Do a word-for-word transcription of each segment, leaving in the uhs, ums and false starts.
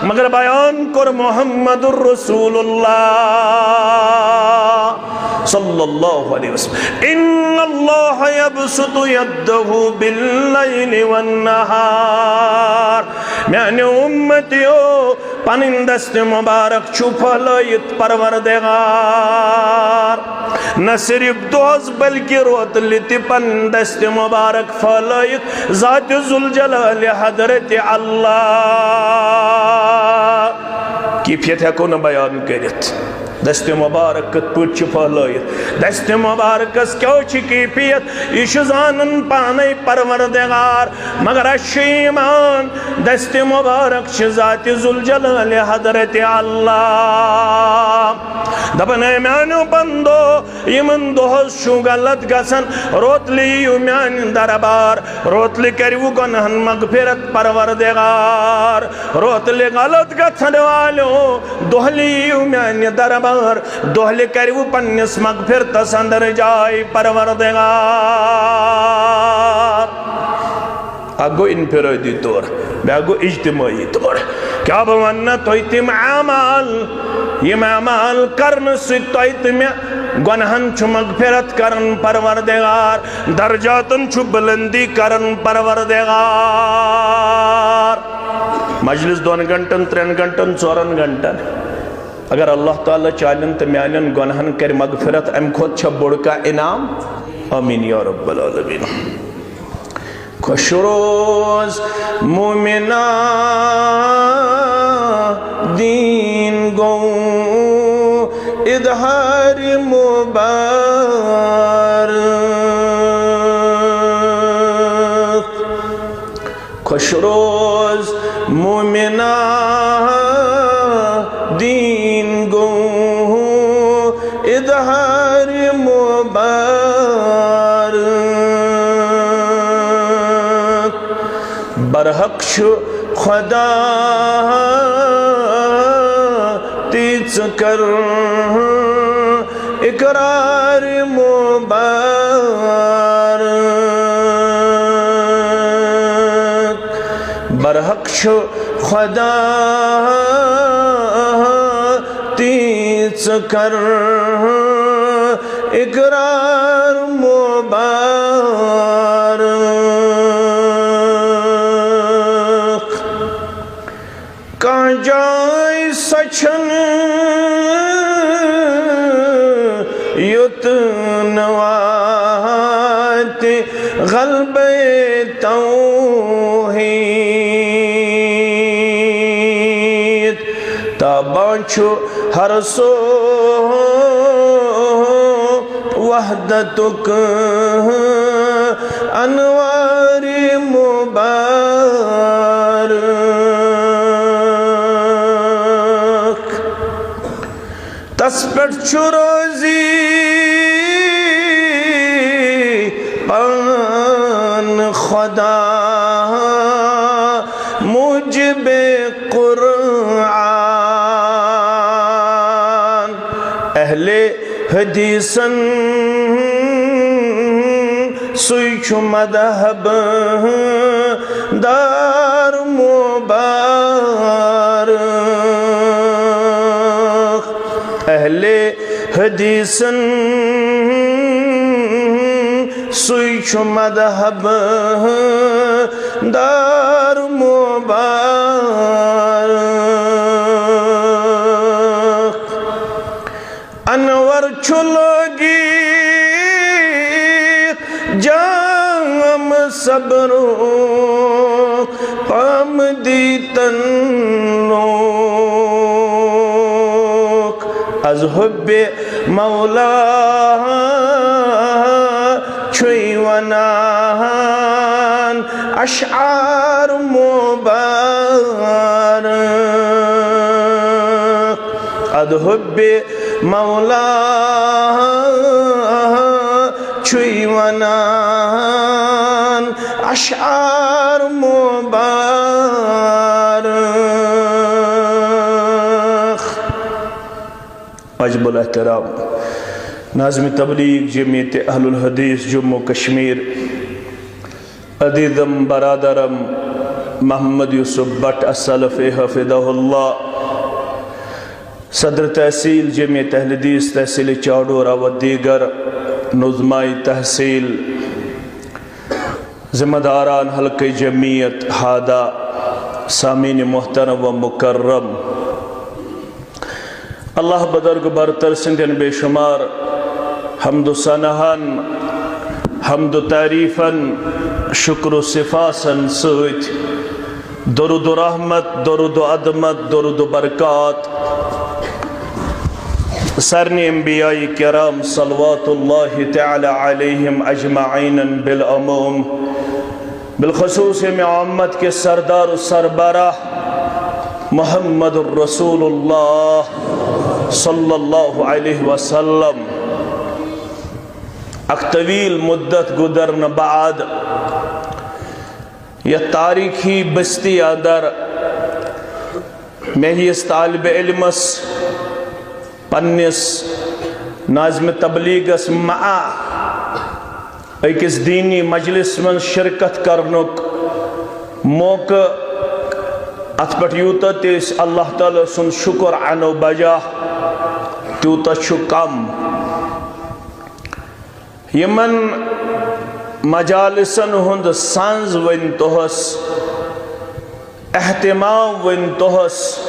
مگر بیان کوٚر محمد رسول اللہ صلی اللہ علیہ وسلم، ان اللہ یبسط یدہ باللیل والنہار۔ میانیو امتیو، پنٕنۍ دست مبارک چھُ پھٔہلٲیِتھ پروردگار۔ نہ صرف دۄہس بلکہ روتلہِ تہِ پنٕنۍ دست مبارک پھٔہلٲیِتھ ذات ذوالجلال حضرت اللہ۔ کیفیت ہیٚکو نہٕ بیان کٔرِتھ۔ دست مبارک کِتھ پٲٹھۍ چھِ پھٔہلٲیِتھ؟ دست مبارکس کیٛاہ چھِ کیفیت؟ یہِ چھُ زانان پانے پروردگار، مگر اَسہِ چھُ ایمان، دست مبارک چھِ ذات ذوالجلال حضرت اللہ۔ دپان، اے میانیو بندو، یِمن دۄہس چھُ غلط گژھان، روتلہِ یِیِو میانہِ دربار، روتلہِ کٔرِو گۄنہن مغفرت پروردگار، روتلہِ غلط گژھن والیو، دۄہلہِ یِیِو میانہِ دربار، دۄہلہِ کٔرِو پننِس مغفرتس اندر جاے پروردگار۔ اکھ گوٚو انفرٲدی طور، بیٛاکھ گوٚو اجتمٲعی طور۔ کیٛاہ بہٕ ونہٕ نا تۄہہِ تِم اعمال، یِم اعمال کرنہٕ سۭتۍ تۄہہِ تہٕ مےٚ گۄنہن چھُ مغفرت کران پروردگار، درجاتن چھُ بلندی کران پروردگار۔ مجلس دۄن گھنٹن، ترٛٮ۪ن گھنٹن، ژورن گھنٹن، اگر اللہ تعالیٰ چانٮ۪ن تہٕ میانٮ۪ن گۄنہن کرِ مغفرت، امہِ کھۄتہٕ چھا بوٚڑ کانٛہہ انعام؟ آمین یا رب العالمین۔ خوش روز مومنا، دین گو اظہار مبارک۔ خوش روز مومنا، دین گو اظہار مبارک۔ برحق چھُ خدا، تی ژٕ کر اقرار مبارک۔ برحق چھُ خدا، تی ژٕ کر اقرار مبارک۔ کانٛہہ جاے سۄ چھَنہٕ یوٚت نہٕ واتہِ غلبے توحید۔ تابان چھُ ہر سُہ وحدتُک انوار مبارک۔ تس پٮ۪ٹھ چھُ روزی پان خدا موجب قرآن۔ اہل حدیثن سُے چھُ مذہب دار مبارک۔ اہل حدیثن سُے چھُ مذہب دار مبارک۔ انور چھُ لٲگِتھ جام صبرُک، پام دیتن لوک۔ از حب مولا چھُے ونان اشعار مبارک۔ از حب مولا چھُے ونان اشعار مبارک۔ واجب الاحترام ناظم تبلیغ جمعیت اہل الحدیث جموں کشمیر، عزیزم برادرم، محمد یوسف بٹ السلفی حفظہ اللہ، صدر تحصیل جمعیت اہل حدیث تحصیل چاڈورہ و دیگر نظمائی تحصیل، ذمہ داران حلقہ جمعیت ہادہ، سامعین محترم و مکرم، اللہ بزرگ برتر سندین بے شمار حمد و ثناہن، حمد و تعریفن، شکر و سفاسن سۭتۍ درود و رحمت، درود و عظمت، درود و برکات سارنٕے انبیاء کرام صلوات اللہ تعالی علیہم اجمعین بالعموم، بالخصوص ییٚمہِ امت کے سردار و سربراہ محمد رسول اللہ صلی اللہ علیہ وسلم۔ اکھ طویل مدت گزرنہٕ بعد یتھ تاریخی بستی اندر مےٚ ہِوِس طالب علمس پننِس ناظم تبلیغس مع أکِس دینی مجلس منٛز شرکت کرنُک موقعہٕ، اتھ پٮ۪ٹھ یوٗتاہ تہِ أسۍ اللہ تعالیٰ سُنٛد شکر انو بجا، تیوٗتاہ چھُ کم۔ یِمن مجالسن ہُنٛد سنٛز ؤنۍ توہس، اہتمام ؤنۍ توہس،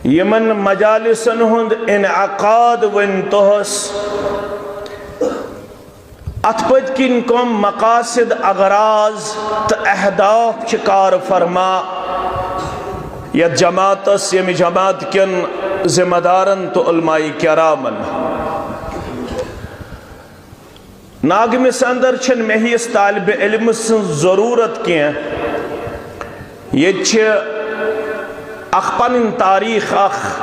یِمن مجالسن ہُنٛد انعقاد ؤنۍ توہس، اتھ پٔتۍ کِنۍ کم مقاصد، اغراض تہٕ اہداف چھِ کار فرما یتھ جماعتس، ییٚمہِ جماعت کٮ۪ن ذمہ دارن تہٕ علماء کرامن۔ ناظمس اندر چھنہٕ مےٚ ہِوِس طالب علم سٕنٛز ضروٗرت کینٛہہ۔ ییٚتہِ چھِ اکھ پنٕنۍ تاریخ اکھ،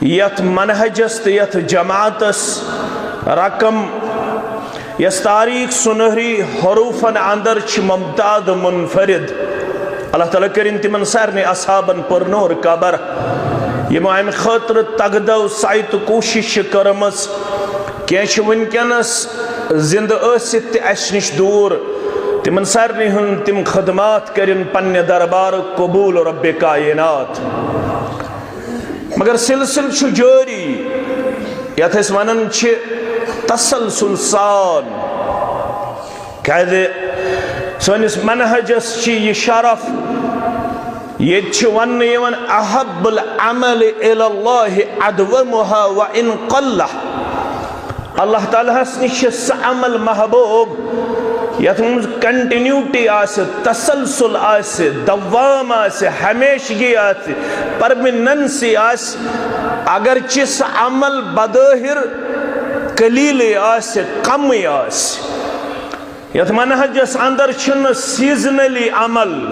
یتھ منہجس تہٕ یتھ جماعتس رقم، یس تاریخ سُنہری حروفن اندر چھِ ممتاز منفرد۔ اللہ تعالیٰ کٔرِن تِمن سارنٕے اصحابن پُرنور قبر، یِمو امہِ خٲطرٕ تگدو سعی تہٕ کوٗشش چھِ کٔرمٕژ۔ کینٛہہ چھِ وٕنکیٚنس زندٕ ٲسِتھ تہِ اسہِ نِش دوٗر۔ تِمن سارنٕے ہُنٛد تِم خدمات کٔرِن پننہِ دربارُک قبول رب کائنات۔ مگر سلسلہٕ چھُ جٲری، یتھ أسۍ ونان چھِ تسلسل سان۔ کیازِ سٲنِس منہجس چھِ یہِ شرف، ییٚتہِ چھِ وننہٕ یِوان، "احب العمل الی اللہ ادومها وان قل"۔ اللہ تعالیٰ ہس نِش چھِ سُہ عمل محبوب یتھ منٛز کنٹینیوٹی آسہِ، تسلسل آسہِ، دوام آسہِ، ہمیشگی آسہِ، پرمیننسی آسہِ، اگرچہ سُہ عمل بظاہر قلیلٕے آسہِ، کمٕے آسہِ۔ یتھ منہجس اندر چھُنہٕ سیزنلی عمل،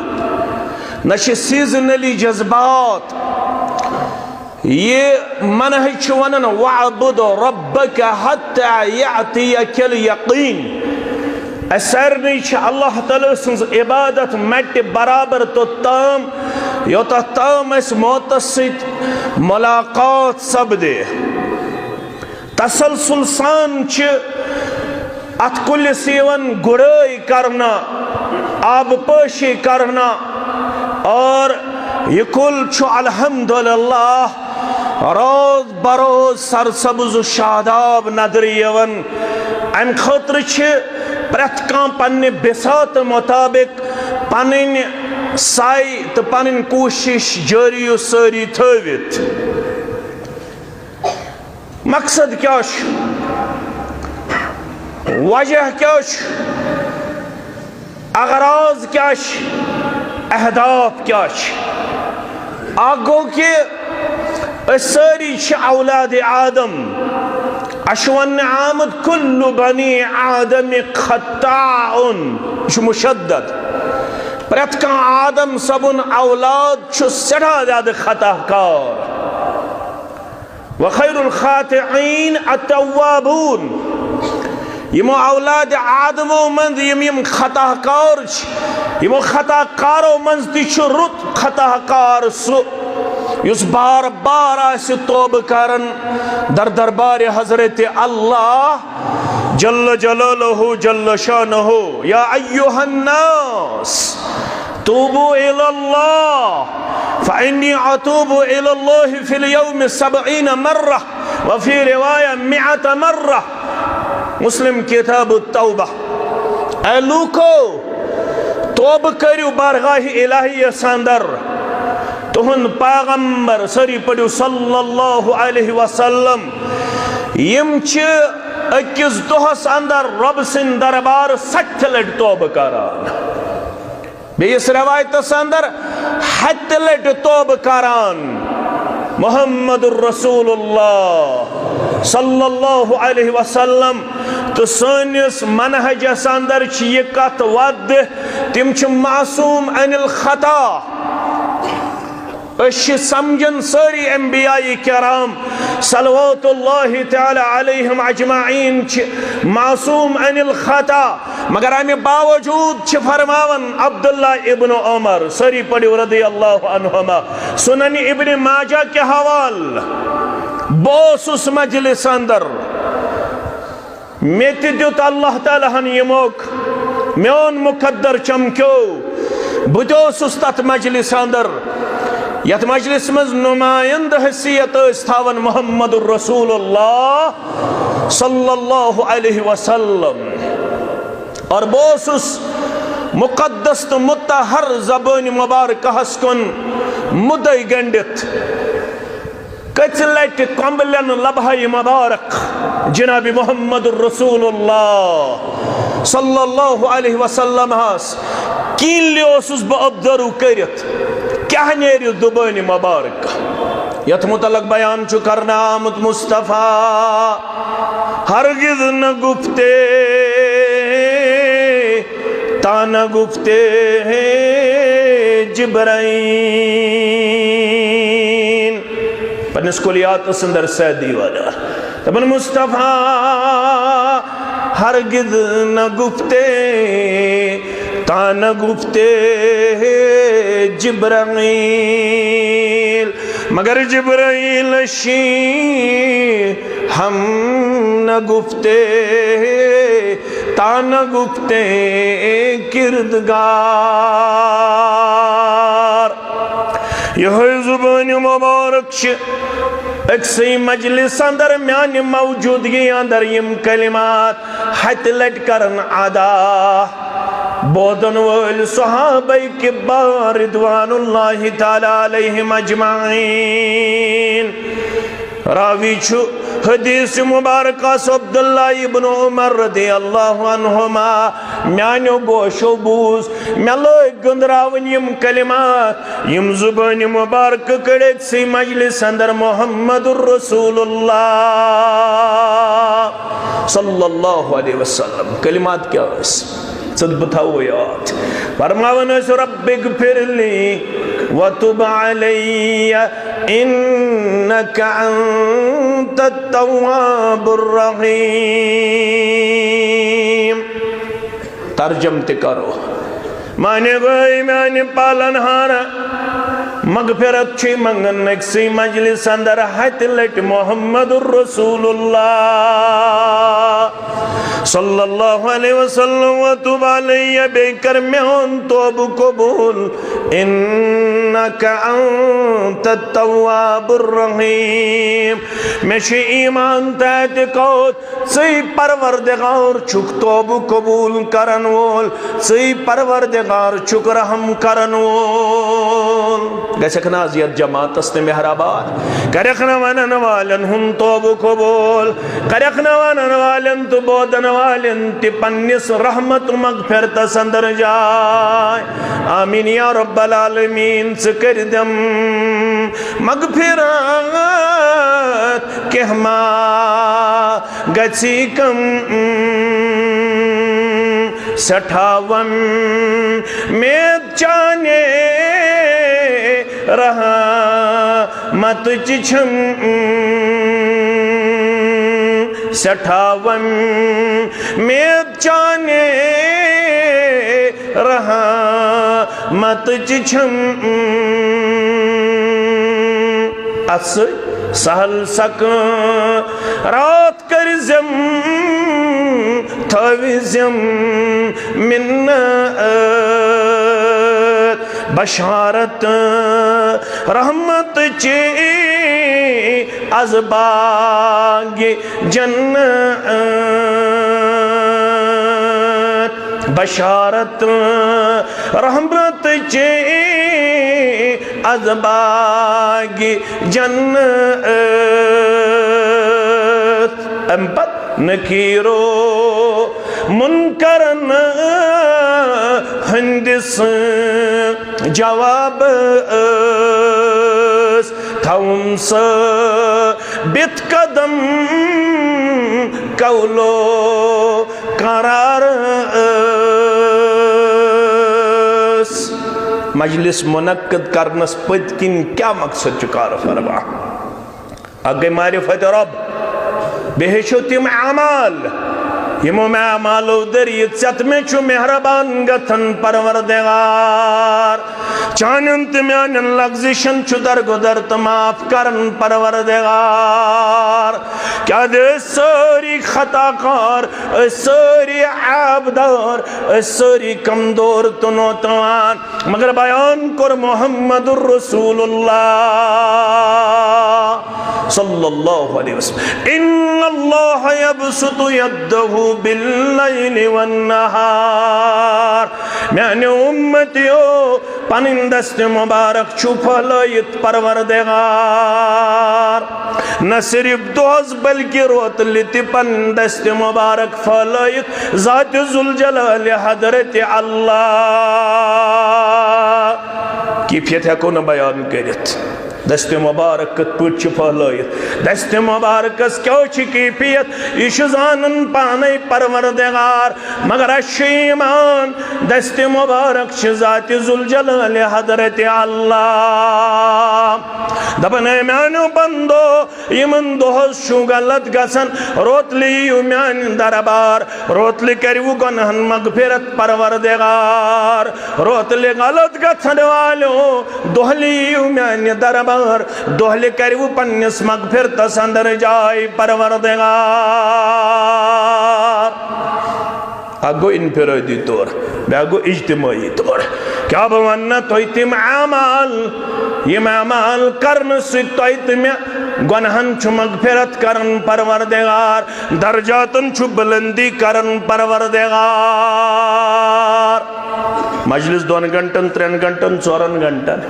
نہ چھِ سیزنلی جذبات۔ یہِ منہج چھُ ونان، "واعبد ربک حتی یأتیک الیقین"۔ اسہِ سارنٕے چھِ اللہ تعالیٰ سٕنٛز عبادت مٹہِ برابر توٚت تام، یوٚتتھ تام اسہِ موتس سۭتۍ ملاقات سپدِ۔ تسلسل سان چھِ اتھ کُلِس یِوان گُڑٲے کرنہٕ، آبہٕ پٲشی کرنہٕ، اور یہِ کُل چھُ الحمدللہ روز بروز سرسبز و شاداب نظرِ یِوان۔ امہِ خٲطرٕ چھِ پرٛٮ۪تھ کانٛہہ پننہِ بساطہٕ مطابق پنٕنۍ سعی تہٕ پنٕنۍ کوٗشش جٲری و سٲری تھٲوِتھ۔ مقصد کیٛاہ چھُ؟ وجہ کیٛاہ چھُ؟ اغراض کیٛاہ چھِ؟ اہداف کیٛاہ چھِ؟ اکھ گوٚو کہِ أسۍ سٲری چھِ اولاد آدم۔ اَسہِ چھُ وننہٕ آمُت، "کل بنی آدم خطاء"۔ یہِ چھُ مشدد۔ پرٛٮ۪تھ کانٛہہ آدم صٲبُن اولاد چھُ سٮ۪ٹھاہ زیادٕ خطا کار۔ وخیر الخاطئین التوابون۔ یِمو اولاد آدمو منٛز یِم یِم خطا کار چھِ، یِمو خطا کارو منٛز تہِ چھُ رُت خطا کار سُہ، یُس بار بار آسہِ توبہٕ کران در دربارِ حضرت اللہ۔ جل جلالہ جل شانہ، یا ایھا الناس توبوا الی اللہ، فانی اتوب الی اللہ فی الیوم سبعین مرہ، وفی روایہ مئۃ مرہ۔ مسلم کتاب التوبہ۔ اے لوکو، توبہٕ کٔرِو بارگاہ الہیس اندر۔ تُہُنٛد پیغمبر، سٲری پٔرِو صلی اللہ علیہ وسلم، یِم چھِ أکِس دۄہس اندر رۄب سٕنٛدِ دربارٕ ستہِ لٹہِ توبہٕ کران۔ بیٚیِس رٮ۪وایتَس اندر ہَتہِ لَٹہِ توبہٕ کران۔ محمد رسول اللہ صلی اللہ علیہ وسلم تہٕ سٲنِس منہجَس اندر چھِ یہِ کتھ وَتھ، تِم چھِ معصوم عن الخطا۔ أسۍ چھِ سمجھان سٲری انبیاء کرام صلوات اللہ تعالی علیہم اجمعین چھِ معصوم عن الخطا، مگر امہِ باوجود چھِ فرماوان عبداللہ ابن عمر، سٲری پٔرِو رضی اللہ عنہما، سنن ابن ماجہ کہِ حوالہٕ، بہٕ اوسُس مجلس اندر، مےٚ تہِ دیُت اللہ تعالیٰ ہن یہِ موقعہٕ، میون مقدر چمکیو، بہٕ تہِ اوسُس تتھ مجلس اندر، یتھ مجلس منٛز نمایندٕ حیثیت ٲسۍ تھاوان محمد رسول اللہ صلی اللہ علیہ وسلم، اور بہٕ اوسُس مقدس تہٕ مطہر زبٲنۍ مبارکہس کُن مُدے گنڈِتھ۔ کٔژِ لٹہِ کۄمبلن لبہٕ مبارک جناب محمد رسول اللہ صلی اللہ علیہ وسلم ہس کِنلہِ اوسُس بہٕ observe کٔرِتھ، کیٛاہ نیرِ زبٲنۍ مبارک۔ یتھ متعلق بیان چھُ کرنہٕ آمُت، مصطفیٰ ہرگز نہ گفتے تا نہ گفتے جبرائیل۔ پننِس کلیاتس اندر سیدی والا دپان، مصطفیٰ ہرگز نہ گفتے تا نہ گفتے جبرائیل، مگر جبرائیل شی ہم نہ گفتے تا نہ گفتے کردگار۔ یہے زبان مبارک چھ أکسٕے مجلس اندر میانہِ موجودگی اندر یم کلمات ہتہِ لٹہِ کرن ادا۔ بوزن وٲلۍ صحابہ کبار رضوان اللہ تعالی علیہم اجمعین۔ راوی چھُ حدیث مبارکس عبداللہ ابن عمر رضی اللہ عنہما، میانیو گوشو بوز، مےٚ لٲگۍ گٔنٛدراوٕنۍ یم کلمات، یم زبان مبارک کڑک سی مجلس اندر محمد رسول اللہ صلی اللہ علیہ وسلم۔ کلمات کیا ٲسۍ؟ ژٕ تہٕ بہٕ تھاوو یاد۔ فرماوان ٲسۍ، رب اغفر لی وتب علی انک انت التواب الرحیم۔ ترجم تہِ کرو۔ معنی گوٚو، میانہِ پالن ہار، مغفرت چھُے منگان أکسٕے مجلس اندر ہتہِ لٹہِ محمد رسول اللہ صلی اللہ علیہ وسلم، وتب علی، بیٚیہِ کر میون توبہٕ قبول، انک انت التواب الرحیم، مےٚ چھُ ایمان تہٕ اعتقاد، ژٕے پروردگار چھُکھ توبہٕ قبول کرن وول، ژٕے پروردگار چھُکھ رحم کرن وول۔ گژھکھ نہ از یتھ جماعتس تہٕ مہربان؟ کرکھ نہ ونن والٮ۪ن ہُنٛد توبہٕ قبول؟ کرکھ نہ ونن والٮ۪ن تہٕ بوزن والٮ۪ن تہِ پننِس رحمت مغفرتس اندر جاے؟ آمین یا رب العالمین۔ ژٕ کٔرۍ دم مغفرت، کینٛہہ ما گژھی کم، سٮ۪ٹھاہ وۄمید چانے رحمتٕچ چھم، سٮ۪ٹھاہ وۄمید چانے رحمتٕچ چھم۔ اتھ سۭتۍ سہل سکٲ راتھ کٔرۍ زم تھٲوزٮ۪م مِنت۔ بشارت رحمت چی از باغ جنت، بشارت رحمت چی از باغ جنت۔ امہِ پتہٕ نکیرو منکرن ہندس جواب ٲس، تھاوُن ثٲبت قدم قولو قرار ٲس۔ مجلس منعقد کرنس پٔتۍ کِنۍ کیٛاہ مقصد چھُ کار فرما؟ اکھ گٔے معرفت رب، بیٚیہِ ہیٚچھِو تِم اعمال، یِمو مےٚ اعمالو ذٔریعہٕ ژےٚ تہٕ مےٚ چھُ مہربان گژھن پروردگار۔ چانٮ۪ن تہٕ میانٮ۪ن لغزشن چھُ درگُدر تہٕ معاف کرن پروردگار۔ کیٛاہ دِ أسۍ سٲری خطا کار، أسۍ سٲری عیب دار، أسۍ سٲری کمزور تہٕ نوتوان، مگر بیان کوٚر محمد رسول اللہ صلی اللہ علیہ وسلم، ان اللہ یبسط یدہ باللیل والنہار۔ میانیو امتیو، پنٕنۍ دست مبارک چھُ پھٲلٲیِتھ پروردگار۔ نہ صرف دۄہس بلکہ روتلہِ تہِ پنٕنۍ دست مبارک پھٲلٲیِتھ ذات ذوالجلال حضرت اللہ کیفیت ہٮ۪کو نہٕ بیان کٔرِتھ۔ دست مبارک کِتھ پٲٹھۍ چھِ پھٲلٲیِتھ؟ دست مبارکس کیٛاہ چھِ کیفیت؟ یہِ چھُ زانان پانے پروردگار، مگر اَسہِ چھُ ایمان، دست مبارک چھِ ذات ذوالجلال حضرت اللہ۔ دپان، اے میانیو بندو، یِمن دۄہس چھُ غلط گژھان، روتلہِ یِیِو میانہِ دربار، روتلہِ کٔرِو گۄنہن مغفرت پروردگار، روتلہِ غلط گژھن والیو، دۄہلہِ یِیِو میانہِ دربار، دۄہلہِ کٔرِو پننِس مغفرتس اندر جاے پروردگار۔ اکھ گوٚو انفرٲدی طور، بیٛاکھ گوٚو اجتمٲعی طور۔ کیٛاہ بہٕ ونہٕ نا تۄہہِ تِم اعمال، یِم اعمال کرنہٕ سۭتۍ تۄہہِ تہٕ مےٚ گۄنہن چھُ مغفرت کران پروردگار، درجاتن چھُ بلندی کران پروردگار۔ مجلس دۄن گھنٹن، ترٛٮ۪ن گھنٹن، ژورن گھنٹن،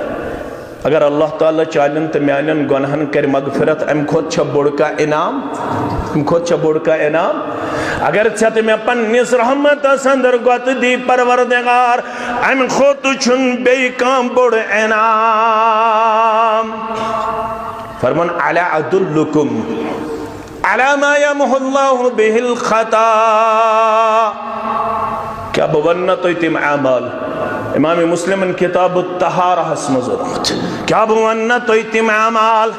اگر اللہ تعالیٰ چانٮ۪ن تہٕ میانٮ۪ن گۄنہن کرِ مغفرت، امہِ کھۄتہٕ چھا بوٚڑ کانٛہہ انعام؟ امہِ کھۄتہٕ چھا بوٚڑ کانٛہہ انعام؟ اگر ژےٚ تہٕ مےٚ پننِس رحمتس اندر گۄتہٕ دی پروردگار، امہِ کھۄتہٕ چھُنہٕ بیٚیہِ کانٛہہ بوٚڑ انعام۔ فرمان، الا ادلکم علی ما یمحو اللہ بہ الخطا۔ کیٛاہ بہٕ ونہٕ نا تۄہہِ تِم اعمال؟ امام مسلمن کتاب الطہارہس منٛز اوٚنمُت۔ کیٛاہ بہٕ ونہٕ نا تۄہہِ تِم اعمال؟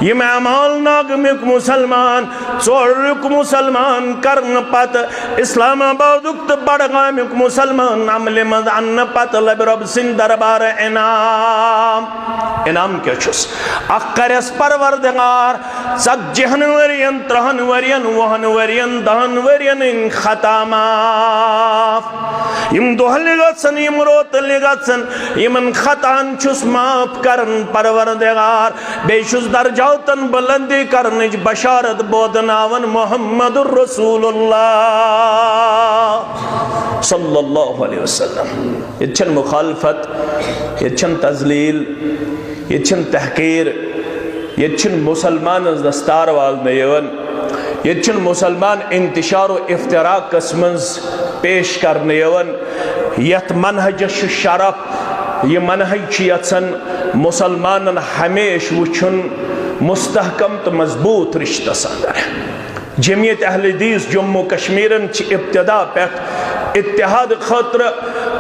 یِم اعمال ناگمیُک مسلمان، ژوریُک مسلمان کرنہٕ پتہٕ، اسلام آبادُک تہٕ بڈگامیُک مسلمان عملہِ منٛز اننہٕ پتہٕ لبہِ رۄب سٕنٛدِ دربارٕ انعام۔ انعام کیٛاہ چھُس؟ اکھ کرٮ۪س پروردگار ژتجی ہن ؤرین، ترٕہن ؤرین، وُہن ؤرین، دہن ؤرین ہٕنٛدۍ خطا معاف۔ یِم دۄہلہِ گژھن، یِم روتلہِ گژھن، یِمن خطاہن چھُس معاف کران پروردگار۔ بیٚیہِ چھُس درجاتن بلندی کرنٕچ بشارت بوزناوان محمد رسول اللہ صلی اللہ علیہ وسلم۔ ییٚتہِ چھَنہٕ مخالفت، ییٚتہِ چھَنہٕ تذلیل، ییٚتہِ چھَنہٕ تحقیر، ییٚتہِ چھُنہٕ مسلمانس دستار والنہٕ یِوان، ییٚتہِ چھُنہٕ مسلمان انتشار و افتراقس منٛز پیش کرنہٕ یِوان۔ یتھ منہجس چھُ شرف، یہِ منہج چھُ یژھان مسلمانن ہمیشہٕ وُچھُن مستحکم تہٕ مضبوط رشتس اندر۔ جمعیت اہل حدیث جموں کشمیرن چھِ ابتدا پٮ۪ٹھ اتحاد خٲطرٕ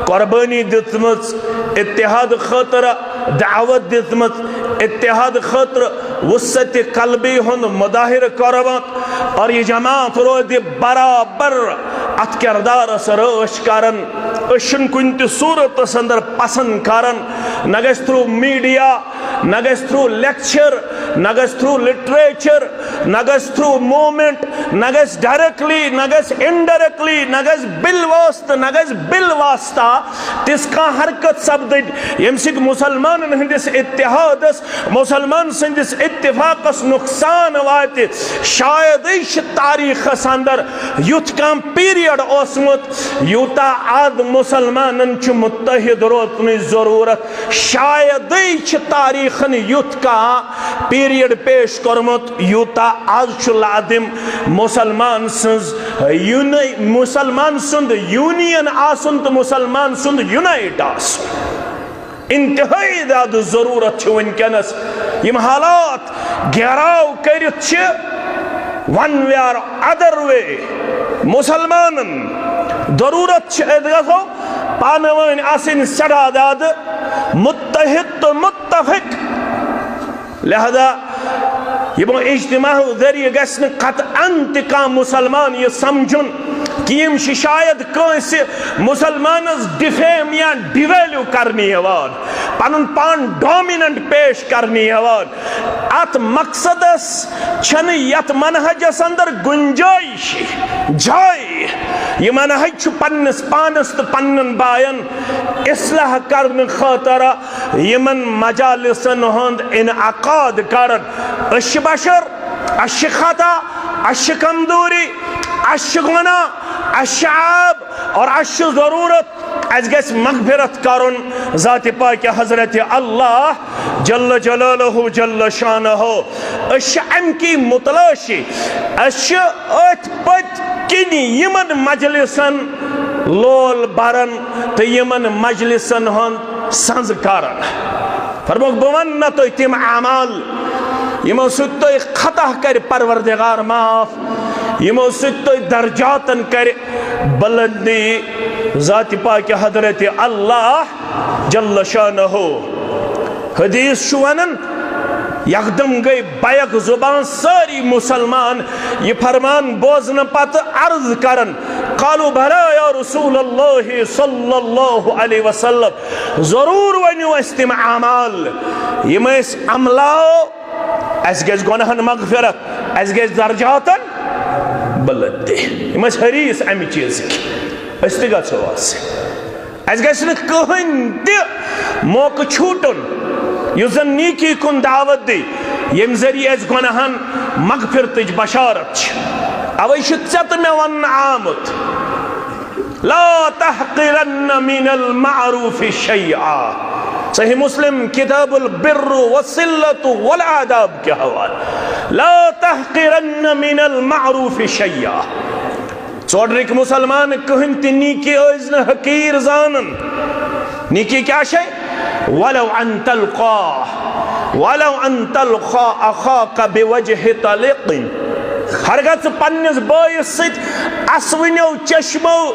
قربٲنی دِژمٕژ، اتحاد خٲطرٕ دعوت دِژمٕژ، اتحاد خٲطرٕ وسعت قلبی ہُنٛد مظاہرٕ کوٚرمُت، اور یہِ جماعت روزِ برابر اتھ کردارس رٲچھ کران۔ أسۍ چھِنہٕ کُنہِ تہِ صورتس اندر پسند کران، نہ گژھِ through media، نہ گژھِ تھرو لیکچر، نہ گژھِ تھرو لٹریچر، نہ گژھِ تھرو موومنٹ، نہ گژھِ ڈائریکٹلی، نہ گژھِ انڈائریکٹلی، نہ گژھِ بالواسطہ، نہ گژھِ بالواسطہ تِژھ کانٛہہ حرکت سپدٕنۍ، ییٚمہِ سۭتۍ مسلمانن ہٕنٛدِس اتحادس، مسلمان سٕنٛدِس اتفاقس نقصان واتہِ۔ شایدٕے چھِ تاریخس اندر یُتھ کانٛہہ پیریڈ اوسمُت، یوٗتاہ از مسلمانن چھُ متحد روزنٕچ ضرورت۔ شایدٕے چھِ تاریخن یُتھ کانٛہہ پیریڈ پیش کوٚرمُت، یوٗتاہ از چھُ لازم مسلمان سٕنٛز یوٗنی-، مسلمان سُنٛد یونین آسُن تہٕ مسلمان سُنٛد یونائٹ آسُن۔ انتہٲئی زیادٕ ضرورت چھِ وٕنکیٚنس۔ یِم حالات گھیراو کٔرِتھ چھِ one way or other way مسلمانن ضرورت چھِ، أسۍ گژھو پانہٕ وٲنۍ آسٕنۍ سٮ۪ٹھاہ زیادٕ متحد تہٕ متفق۔ لہذا یِمو اجتماعو ذٔریعہٕ گژھِ نہٕ قطعاً تہِ کانٛہہ مسلمان یہِ سمجھُن کہِ یِم چھِ شاید کٲنٛسہِ مسلمانس ڈیفیم یا ڈیویلیو کرنہِ یِوان، پنُن پان ڈومیننٹ پیش کرنہِ یِوان۔ اتھ مقصدس چھنہٕ یتھ منہجس اندر گنجائش، جاے۔ یہِ منہج چھُ پننِس پانس تہٕ پننٮ۪ن باین اصلاح کرنہٕ خٲطرٕ یِمن مجالسن ہُنٛد انعقاد کران۔ أسۍ چھِ بشر، اسہِ چھِ خطا، اسہِ چھِ کمزوری، اسہِ چھِ گۄناہ، اسہِ چھِ عیب اور اسہِ چھِ ضرورت، اسہِ گژھِ مغفرت کرُن ذاتِ پاکِ حضرت اللہ جل جلالہ جل شانہ۔ أسۍ چھِ امہِ کی متلاشی، اسہِ چھِ أتھۍ پٔتۍ کِنۍ یِمن مجلسن لول بران تہٕ یِمن مجلسن ہُنٛد سنز کران۔ فرموکھ، بہٕ ونہٕ نہ تۄہہِ تِم اعمال، یِمو سۭتۍ تۄہہِ خطا کرِ پروردگار معاف، یِمو سۭتۍ تۄہہِ درجاتن کرِ بلندی ذاتِ پاکِ حضرت اللہ جل شانہ۔ حدیث چھُ ونان، یکدم گٔے بیک زبان سٲری مسلمان یہِ فرمان بوزنہٕ پتہٕ عرض کران، قالوا بھلا یا رسول اللہ صلی اللہ علیہ وسلم، ضرور ؤنِو اَسہِ تِم اعمال، یِم أسۍ عملاو، اَسہِ گژھِ گۄناہن مغفرت، اَسہِ گژھِ درجاتن بلندی۔ یِم ٲسۍ حریص اَمہِ چیٖزٕکۍ، أسۍ تہِ گژھو آسٕنۍ۔ اَسہِ گژھِ نہٕ کٕہٕنۍ تہِ موقعہٕ چھوٗٹُن، یُس زَن نیکی کُن دعوت دی، ییٚمہِ ذٔریعہٕ اَسہِ گۄناہَن مغفرتٕچ بشارت چھِ۔ اَوَے چھُ ژےٚ تہٕ مےٚ وَننہٕ آمُت، لا تحقرن من المعروف شیئا۔ صحیح مسلم، کتاب البر والصلة والآداب کے حوالے، لا تحقرن من المعروف شیئا۔ ژوٚڈرٕکۍ مسلمان کٕہٕنۍ تہِ نیکی ٲسۍ نہٕ حقیٖر زانان۔ نیکی کیٛاہ چھے؟ ولو ان تلقا، ولو ان تلقا اخاک بوجہ طلق۔ ہرگاہ ژٕ پننِس بٲیِس سۭتۍ اسوٕنیو چشمو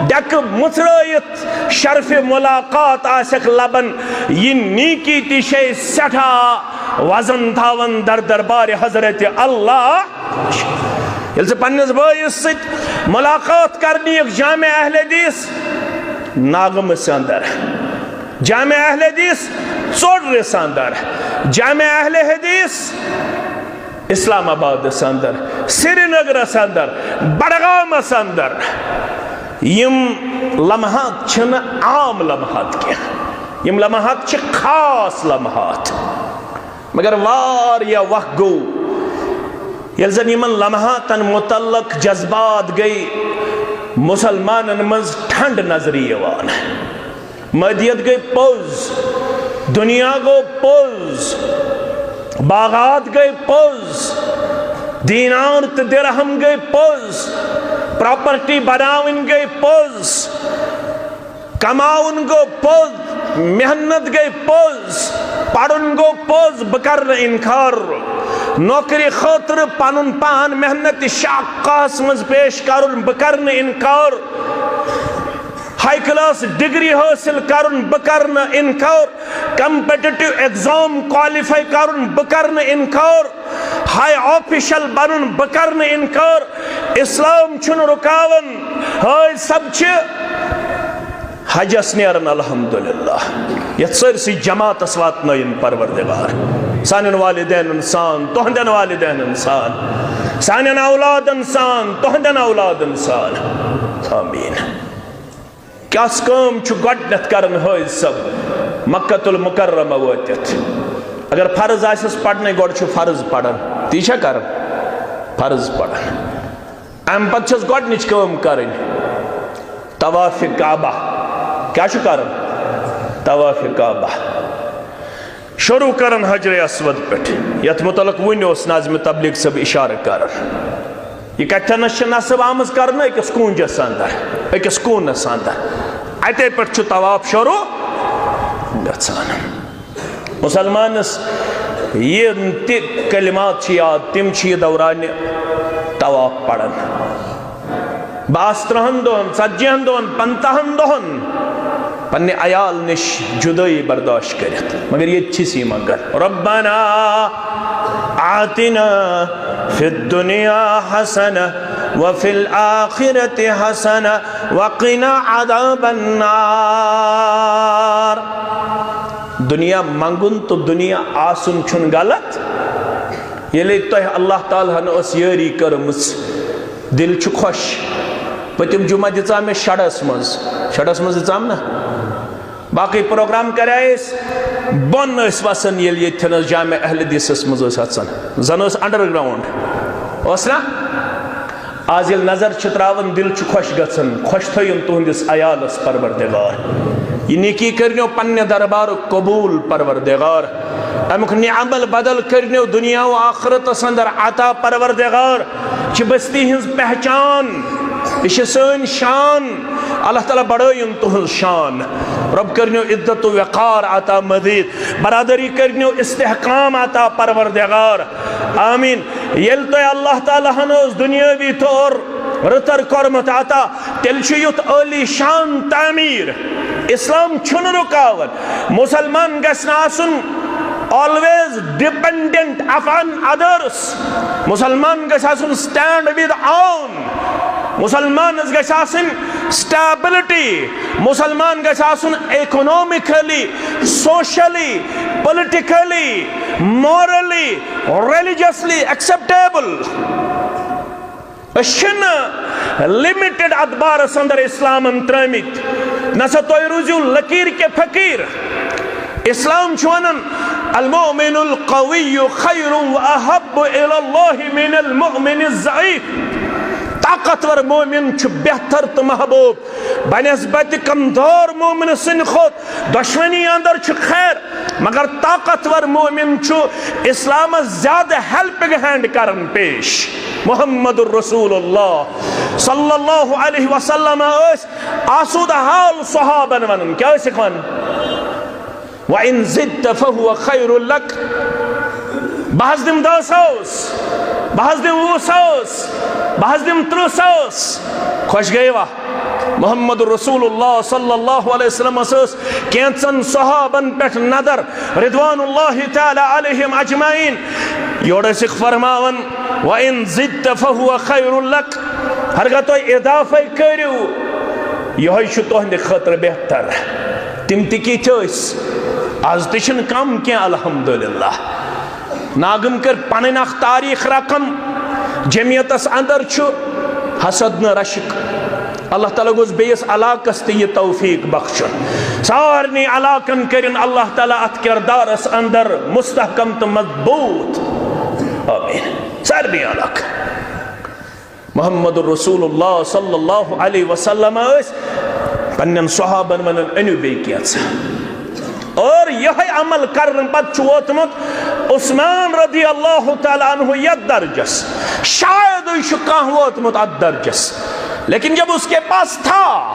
ڈٮ۪کہٕ مُژرٲیِتھ شرفِ ملاقات آسٮ۪کھ لبان، یہِ نیکی تہِ چھے سٮ۪ٹھاہ وزن تھاوان در دربارِ حضرت اللہ۔ ییٚلہِ ژٕ پننِس بٲیِس سۭتۍ ملاقات کرنہِ یِکھ جامع اہل حدیث ناگمس اندر، جامع اہل حدیث ژوٚڈرِس اندر، جامع اہل حدیث اسلام آبادس اندر، سرینگرس اندر، بڈگامس اندر، یِم لمحات چھِنہٕ عام لمحات کینٛہہ، یِم لمحات چھِ خاص لمحات۔ مگر واریاہ وق گوٚو، ییٚلہِ زن یِمن لمحاتن متعلق جذبات گٔے مسلمانن منٛز ٹھنڈ نظرِ یِوان۔ مادیت گٔے پوٚز، دُنیا گوٚو پوٚز، باغات گٔے پوٚز، دینار تہٕ درہم گٔے پوٚز، پراپرٹی بناوٕنۍ گٔے پوٚز۔ کماوُن گوٚو پوٚز، محنت گٔے پوٚز، پرُن گوٚو پوٚز، بہٕ کرٕ نہٕ انکار۔ نوکری خٲطرٕ پنُن پان محنت شاقہس منٛز پیش کرُن، بہٕ کرٕ نہٕ انکار۔ ہاے کلاس ڈگری حٲصِل کرُن، بہٕ کرٕ نہٕ انکار۔ کمپیٹیٹو ایگزام کوالیفائی کرُن، بہٕ کرٕ نہٕ انکار۔ ہاے آفیشل بنُن، بہٕ کرٕ نہٕ انکار۔ اسلام چھُنہٕ رُکاوان۔ ہاے سب چھِ حجس نیرن الحمدللہ، یتھ سٲرسٕے جماعتس واتنٲیِن پروردگار، سانٮ۪ن والدینن سان، تُہنٛدٮ۪ن والدینن سان، سانٮ۪ن اولادن سان، تُہنٛدٮ۪ن اولادن سان۔ آمین۔ کیٛاہ کٲم چھُ گۄڈٕنٮ۪تھ کران حٲج صٲب مکہ المکرمہ وٲتِتھ؟ اگر فرض آسٮ۪س پرنٕے، گۄڈٕ چھُ فرض پران، تی چھا کران؟ فرض پران۔ امہِ پتہٕ چھس گۄڈنِچ کٲم کرٕنۍ طواف کعبہ۔ کیٛاہ چھُ کرُن؟ طواف کعبہ۔ شروع کرن حجر اسود پٮ۪ٹھ، یتھ متعلق وُنہِ اوس ناظم تبلیغ صٲب اشارٕ کران۔ یہِ کتھٮ۪نس چھِ نصب آمٕژ کرنہٕ أکِس کونجس اندر، أکِس کوٗنس اندر۔ اتے پٮ۪ٹھ چھُ طواف شروع گژھان۔ مسلمانس یِم تہِ کلمات چھِ یاد، تِم چھِ یہِ دورانِ طواف پران۔ بہٕ آسہٕ ترٛہن دۄہن، ژتجی ہن دۄہن، پنٛژاہن دۄہن پننہِ عیال نِش جدٲیی برداشت کٔرِتھ، مگر ییٚتہِ چھِس یہِ منگان، ربنا آتنا فی الدنیا حسنہ وفی الآخرۃ حسنہ وقنا عذاب النار۔ دنیا منگُن تہٕ دنیا آسُن چھُنہٕ غلط۔ ییٚلے تۄہہِ اللہ تعالیٰ ہن ٲس یٲری کٔرمٕژ، دِل چھُ خۄش۔ پٔتِم جمعہ دِژام مےٚ شڈس منٛز، شڈس منٛز دِژام نہ؟ باقٕے پروگرام کریایس بۄن ٲسۍ وسان، ییٚلہِ ییٚتھٮ۪ن ٲس جامع اہل حدیثس منٛز ٲسۍ اژان، زن ٲس انڈر گراؤنڈ، ٲس نہ؟ آز ییٚلہِ نظر چھِ تراوان، دِل چھُ خۄش گژھان۔ خۄش تھٲیِن تُہنٛدِس عیالس پروردگار۔ یہِ نیکی کٔرنیو پننہِ دربارُک قبوٗل پروردگار۔ امیُک نعمل بدل کٔرنیو دُنیا و آخرتس اندر عطا پروردگار۔ یہِ چھِ بستی ہٕنٛز پہچان، یہِ چھِ سٲنۍ شان۔ اللہ تعالیٰ بڑٲیِن تُہنٛز شان۔ رب کٔرنیو عزت و وقار عطا مزید۔ برادری کٔرنیو استحکام عطا پروردگار۔ آمین۔ ییٚلہِ تۄہہِ اللہ تعالیٰ ہن اوس دُنیٲوی طور رٕژر کوٚرمُت عطا، تیٚلہِ چھُ یُتھ عٲلی شان تعمیٖر۔ اسلام چھُنہٕ رُکاوان۔ مسلمان گژھِ نہٕ آسُن always dependent upon others۔ مسلمان گژھِ آسُن stand with own۔ مسلمانس گژھِ آسٕنۍ stability۔ مسلمان گژھِ آسُن economically، socially، politically، morally، religiously acceptable۔ أسۍ چھِنہٕ limited اتھ بارس اندر اسلامن ترٲمٕتۍ۔ نہ سا تُہۍ روٗزِو لکیٖر کے فقیٖر۔ اسلام چھُ ونان، المؤمن القوی خیر و احب الی اللہ من المؤمن الضعیف۔ طاقتور مومن چھُ بہتر تہٕ محبوب بنسبت کمزور مومن سٕنٛدِ کھۄتہٕ۔ دۄشوٕنی اندر چھُ خیر، مگر طاقتور مومن چھُ اسلامس زیادٕ helping hand کران پیش۔ محمد رسول اللہ صلی اللہ علیہ وسلم ٲسۍ آسودٕ حال صحابن ونان، کیٛاہ ٲسِکھ ونان؟ وَإِن زِدتَ فَهُوَ خَيْرٌ لَكَ۔ بہٕ حظ دِمہٕ دَہ ساس، بہٕ حظ دِمہٕ وُہ ساس، بہٕ حظ دِمہٕ تٕرٛہ ساس۔ خۄش گٔیوا؟ محمد رسول اللہ صلی اللہ علیہ وسلمس ٲس کینٛژن صحابن پٮ۪ٹھ نظر، رضوان اللہ تعالیٰ علیہم اجمعین۔ یورٕ ٲسِکھ فرماوان، وَإِن زِدتَ فَهُوَ خَيْرٌ لَكَ۔ ہرگاہ تُہۍ اضافے کٔرِو، یِہوٚے چھُ تُہنٛدِ خٲطرٕ بہتر۔ تِم تہِ کِتھۍ ٲسۍ؟ از تہِ چھِنہٕ کم کینٛہہ، الحمدللہ۔ ناگن کٔر پنٕنۍ اکھ تاریخ رقم۔ جمعیتس اندر چھُ حسد نہٕ رشک۔ اللہ تعالیٰ گوٚژھ بیٚیِس علاقس تہِ یہِ توفیق بخشُن۔ سارنٕے علاقن کٔرِن اللہ تعالیٰ اتھ کردارس اندر مستحکم تہٕ مضبوط۔ آمین۔ سارنٕے علاقن۔ محمد رسول اللہ صلی اللہ علیہ وسلم ٲسۍ پننٮ۪ن صحابن ونان، أنِو بیٚیہِ کینٛژھا۔ اور یِہوٚے عمل کرنہٕ پتہٕ چھُ ووتمُت عثمان رضی اللہ تعالیٰ عنہ یتھ درجس۔ شاید چھُ کانٛہہ ووتمُت اتھ درجس، لیکن جب اس کے پاس تھا،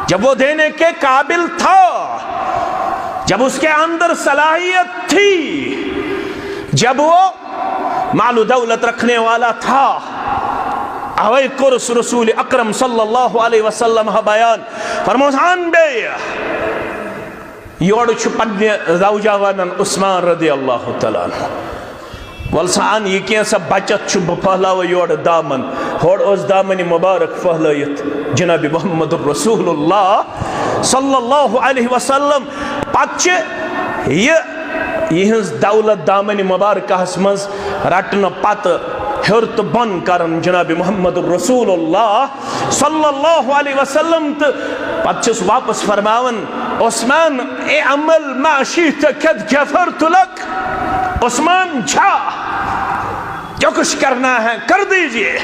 جب وہ دینے کے قابل تھا، جب اس کے اندر صلاحیت تھی، جب وہ مال و دولت رکھنے والا تھا، اوے کوٚرُس رسول اکرم صلی اللہ علیہ وسلم بیان۔ فرموس، ان بیٚیہِ۔ یورٕ چھُ پننہِ زوجہ ونان عثمان رضی اللہ تعالیٰ عنہ۔ وَلہٕ سا اَن یہِ کینٛہہ سا بچت چھُ، بہٕ پھٔہلاوٕ یورٕ دامن۔ ہورٕ اوس دامنہِ مُبارک پھٔہلٲیِتھ جناب محمد رسول اللہ صلی اللہ علیہ وسلم۔ پتہٕ چھِ یہِ، یِہٕنٛز دولت دامنہِ مُبارکہس منٛز رٹنہٕ پتہٕ ہیوٚر تہٕ بۄن کران جناب محمد رسول اللہ صلی اللہ علیہ وسلم، تہٕ پتہٕ چھِس واپس فرماوان، "عثمان، اعمل ما شئت قد غفرت لک۔" عثمان، جا، جو کچھ کرنا ہے کر دیجئے۔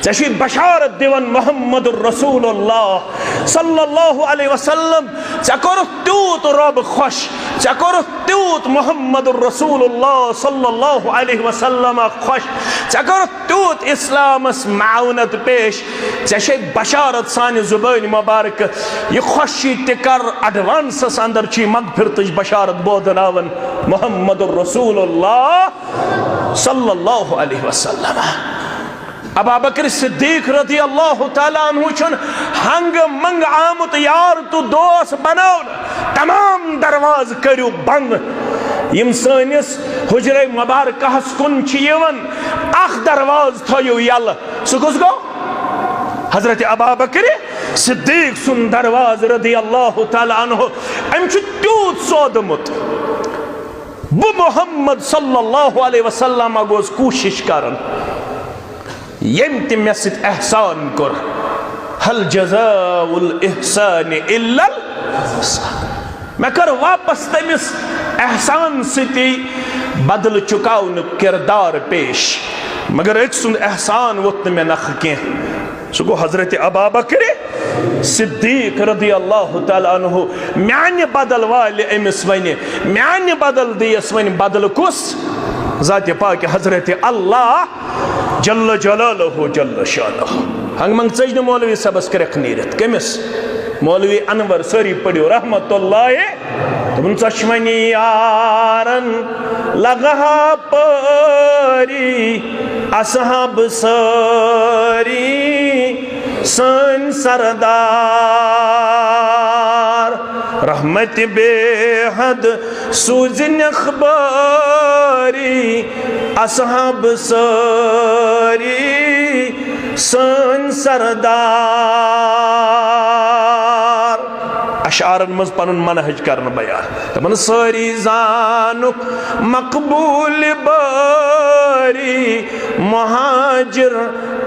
ژےٚ چھُے بشارت دِوان محمد رسول اللہ صلی اللہ علیہ وسلم، ژےٚ کوٚرُتھ تیوٗت رۄب خۄش، ژےٚ کوٚرُتھ تیوٗت محمد رسول اللہ صلی اللہ علیہ وسلم خۄش، ژےٚ کوٚرُتھ تیوٗت اسلامس معاونت پیش، ژےٚ چھے بشارت سانہِ زبٲنۍ مبارکہٕ۔ یہِ خۄشی تہِ کر، ایڈوانسس اندر چھُے مغفرتٕچ بشارت بوزناوان محمد رسول اللہ صلی اللہ علیہ وسلم۔ ابابکر صدیق رضی اللہ تعالیٰ عنہ چھُن ہنگہٕ منگہٕ آمُت یار تہٕ دوس بناونہٕ۔ تمام دروازٕ کٔرِو بنٛد۔ یِم سٲنِس حجرے مبارکہس کُن چھِ یِوان، اکھ دروازٕ تھٲیِو یلہٕ۔ سُہ کُس گوٚو؟ حضرت ابابکر صدیق سُنٛد دروازٕ رضی اللہ تعالیٰ عنہ۔ أمۍ چھُ تیوٗت سودمُت۔ بہٕ محمد صلی اللہ علیہ وسلم گوس کوٗشِش کران، ییٚمۍ تہِ مےٚ سۭتۍ احسان کوٚر، هل جزاء الاحسان الا الاحسان۔ مےٚ کٔر واپس تٔمِس احسان سۭتی بدلہٕ چُکاونُک کردار پیش، مگر أکۍ سُنٛد احسان ووٚت نہٕ مےٚ نکھٕ کینٛہہ۔ سُہ گوٚو حضرت ابابکر صدیق رضی اللہ تعالیٰ عنہ۔ میانہِ بدل والہِ أمِس وَنہِ، میانہِ بدل دِیَس وَنہِ۔ بدل کُس؟ ذاتِ پاکہِ حضرت اللہ جل جلالہ جل شانہ۔ ہنگ منگ ژٔج نہٕ مولوی صٲبس کرٛٮ۪کھ نیٖرِتھ۔ کٔمِس؟ مولوی انور، سٲری پٔرِو رحمت اللہ۔ دوٚپُن، ژۄشوٕنی یارن لگہٕ ہا پٲری، اصحاب سٲری سٲنۍ سردار۔ رحمت بے حد سوٗزِنَکھ بٲری، اصحاب سٲری سٲنۍ سردار۔ اشعارن منٛز پنُن منہج کرنہٕ بیان۔ دپان، سٲری زانُکھ مقبول بٲری، مہاجر،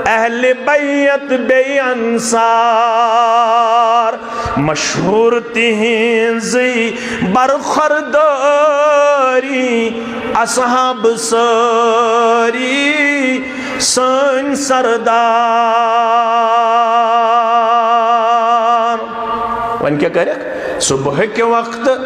اہل بیت بیٚیہِ انصار، مشہوٗر تِہنٛزٕے برخوردٲری، اصحاب سٲری سٲنۍ سردار۔ وۄنۍ کیٛاہ کرکھ؟ صبحٕکہِ وقتہٕ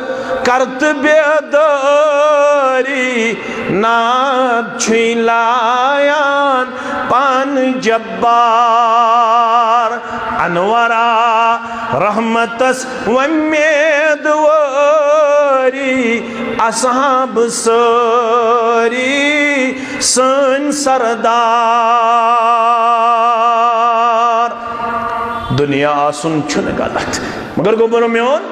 کر تہٕ بیدٲری، ناد چھُے لایان پانہٕ جبار۔ انورا رحمتس وۄمیدوٲری، اصحاب سٲری سٲنۍ سردار۔ دُنیا آسُن چھُنہٕ غلط، مگر گوٚو برونٛہہ میون،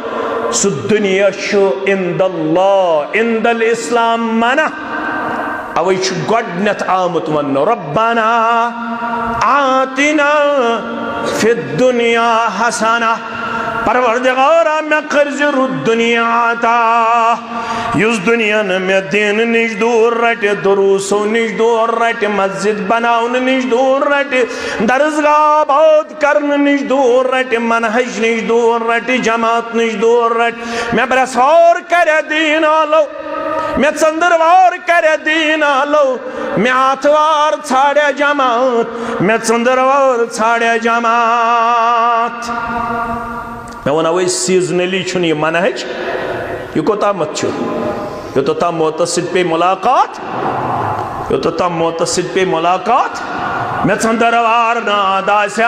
سُہ دُنیا چھُ عند اللہ، عند الاسلام منع۔ اوے چھُ گۄڈٕنیتھ آمُت وننہٕ، ربنا آتنا فی الدنیا حسنہ۔ پروردگارا، مےٚ کٔرزِ رُت دُنیا عطا، یُس دُنیا نہٕ مےٚ دینہٕ نِش دوٗر رٹہِ، دروسو نِش دوٗر رٹہِ، مسجد بناونہٕ نِش دوٗر رٹہِ، درسگاہ آباد کرنہٕ نِش دوٗر رٹہِ، منہج نِش دوٗر رٹہِ، جماعت نِش دوٗر رٹہِ۔ مےٚ برسوار کرِ دیٖن آلو، مےٚ ژٔنٛدٕروار کرِ دیٖن آلو، مےٚ آتھوار ژھانٛڈِ جماعت، مےٚ ژٔنٛدٕروار ژھانٛڈِ جماعت۔ مےٚ ووٚن اوے، seasonally چھُنہٕ یہِ منہج۔ یہِ کوٚتامَتھ چھُ؟ یوٚتَتھ تام موتَس سۭتۍ پیٚیہِ مُلاقات، یوٚتَتھ تام موتَس سۭتۍ پیٚیہِ مُلاقات۔ مےٚ ژٔنٛدٕروار ناد آسہِ،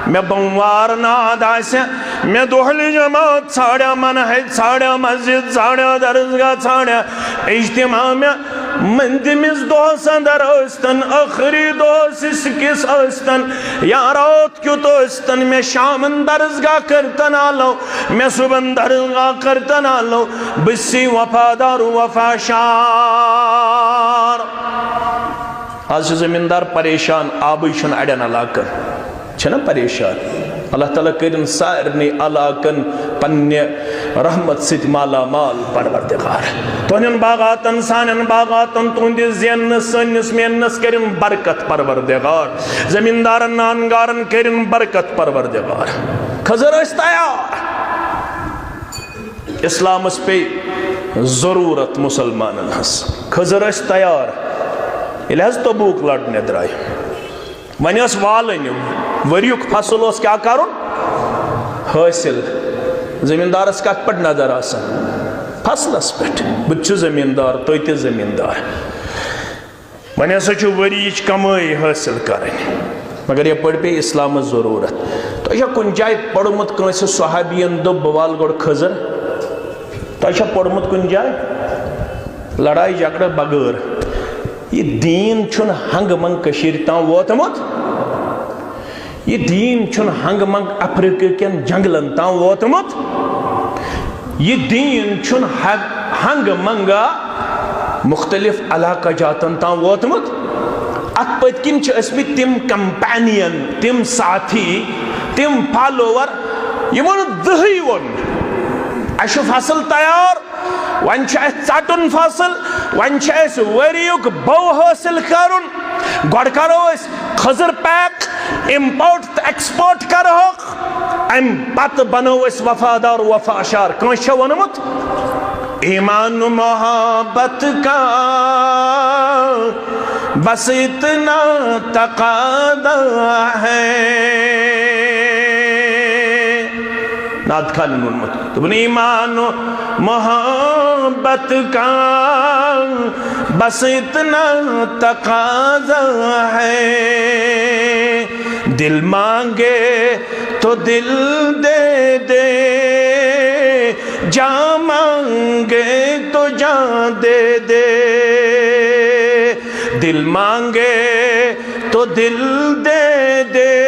مےٚ بوموار ناد آسہِ، مےٚ دۄہلہِ جماعت ژھانٛڈیا، منہج ژھانٛڈیا، مسجد ژھانٛڈیا، درسگاہ ژھانٛڈیا، اجتماع مےٚ مٔنٛزمِس دۄہَس اندر ٲسۍتن، ٲخری دۄہَس أکِس ٲسۍتن، یا راتھ کیُتھ ٲسۍتن، مےٚ شامن درسگاہ کٔرۍتن آلو، مےٚ صُبحن درسگاہ کٔرۍتن آلو، بہٕ چھُسے وفادار وفا شار۔ آز چھِ زٔمیٖندار پریشان، آبٕے چھُنہٕ اَڑٮ۪ن علاقن، چھِنہ پریشان؟ اللہ تعالیٰ کٔرِن سارنٕے علاقن پننہِ رحمت سۭتۍ مالا مال، پروردگار۔ تُہنٛدٮ۪ن باغاتن، سانٮ۪ن باغاتن، تُہنٛدِس زیننس، سٲنِس میننس کٔرِن برکت، پروردگار۔ زٔمیٖندارن، نانگارن کٔرِن برکت، پروردگار۔ خضر ٲسۍ تیار۔ اسلامس پے ضرورت مسلمانن ہنز۔ خضر ٲسۍ تیار۔ ییٚلہِ حض تبوک لڑنہِ درٛاے، وۄنۍ ٲس والٕنۍ، ؤریُک فصل اوس کیٛاہ کرُن؟ حٲصِل۔ زٔمیٖندارس کتھ پٮ۪ٹھ نظر آسان؟ فصلس پٮ۪ٹھ۔ بہٕ تہِ چھُس زٔمیٖندار، تُہۍ تہِ زٔمیٖندار۔ وۄنۍ ہسا چھُ ؤریِچ کمٲے حٲصِل کرٕنۍ۔ مگر یپٲرۍ پیٚیہِ اسلامس ضروٗرت۔ تۄہہِ چھا کُنہِ جایہِ پوٚرمُت، کٲنٛسہِ صحابین دوٚپ، "بہٕ والہٕ گۄڈٕ خٔزٕر"؟ تۄہہِ چھا پوٚرمُت کُنہِ جایہِ؟ لڑایہِ جھگڑٕ بغٲر۔ یہِ دیٖن چھُنہٕ ہنٛگہٕ منٛگہٕ کٔشیٖرِ تام ووتمُت۔ یہِ دیٖن چھُنہٕ ہنٛگہٕ منٛگہٕ افریقہ کٮ۪ن جنگلن تام ووتمُت۔ یہِ دیٖن چھُنہٕ ہگ-، ہنٛگہٕ منٛگہٕ مُختٔلِف علاقہٕ جاتن تام ووتمُت۔ اتھ پٔتۍ کِنۍ چھِ ٲسمٕتۍ تِم کمپینین، تِم ساتھی، تِم فالوور، یِمو نہٕ زٕہٕے ووٚن، "اسہِ چھُ فصل تیار، وۄنۍ چھُ اسہِ ژٹُن فصل، وۄنۍ چھُ اسہِ ؤریُک بو حٲصِل کرُن، گۄڈٕ کرو أسۍ خٔزٕر پیک، امپورٹ تہٕ ایکسپورٹ کرہوکھ، امہِ پتہٕ بنو أسۍ وفادار وفاشار"۔ کٲنٛسہِ چھا ووٚنمُت؟ ایمان و محبت کا بس اتنا تقاضا ہے۔ نعت خانن ووٚنمُت، دوٚپُن، ایمان و محبت کا بس اتنا تقاضا ہے، دل مانگے تو دل دے دے، جاں مانگے تو جاں دے دے، دل مانگے تو دل دے دے،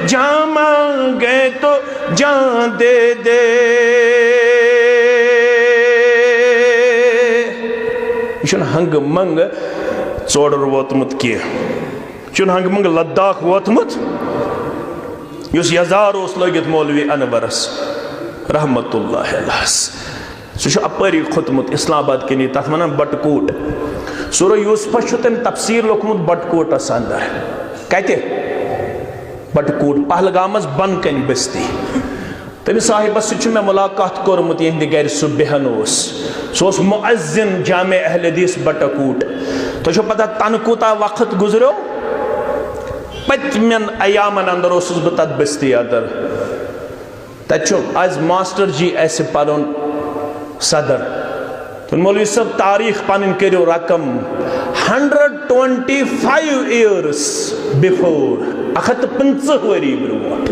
جاں مانگے تو جاں دے دے۔ یہِ چھُنہٕ ہنٛگہٕ منٛگہٕ ژورٕ ووتمُت کینٛہہ۔ چھُنہٕ ہنٛگہٕ منٛگہٕ لداخ ووتمُت، یُس یزار اوس لٲگِتھ مولوی انورس رحمت اللہ علیہس۔ سُہ چھُ اپٲری کھوٚتمُت اسلام آباد کِنی، تتھ ونان بٹہٕ کوٹ۔ سورہ یوسفس چھُ تٔمۍ تفسیر لیوٚکھمُت بٹہٕ کوٹس اندر۔ کتہِ؟ بٹہٕ کوٹ، پہلگامس بۄنہٕ کنہِ بستی۔ تٔمِس صاحبس سۭتۍ چھُ مےٚ مُلاقات کوٚرمُت، یِہنٛدِ گرِ سُہ بیٚہن اوس۔ سُہ اوس مُعزِن جامع اہل حدیث بٹہٕ کوٹ۔ تۄہہِ چھو پتہ تنہٕ کوٗتاہ وقت گُزریو؟ پٔتمٮ۪ن ایامن اندر اوسُس بہٕ تتھ بستی اندر۔ تتہِ چھُ از ماسٹر جی اسہِ پنُن صدر۔ تہٕ مولوی صٲب، تاریخ پنٕنۍ کٔرِو رقم، hundred twenty five years before, اکھ ہتھ تہٕ پٕنٛژٕہ ؤری برونٛٹھ۔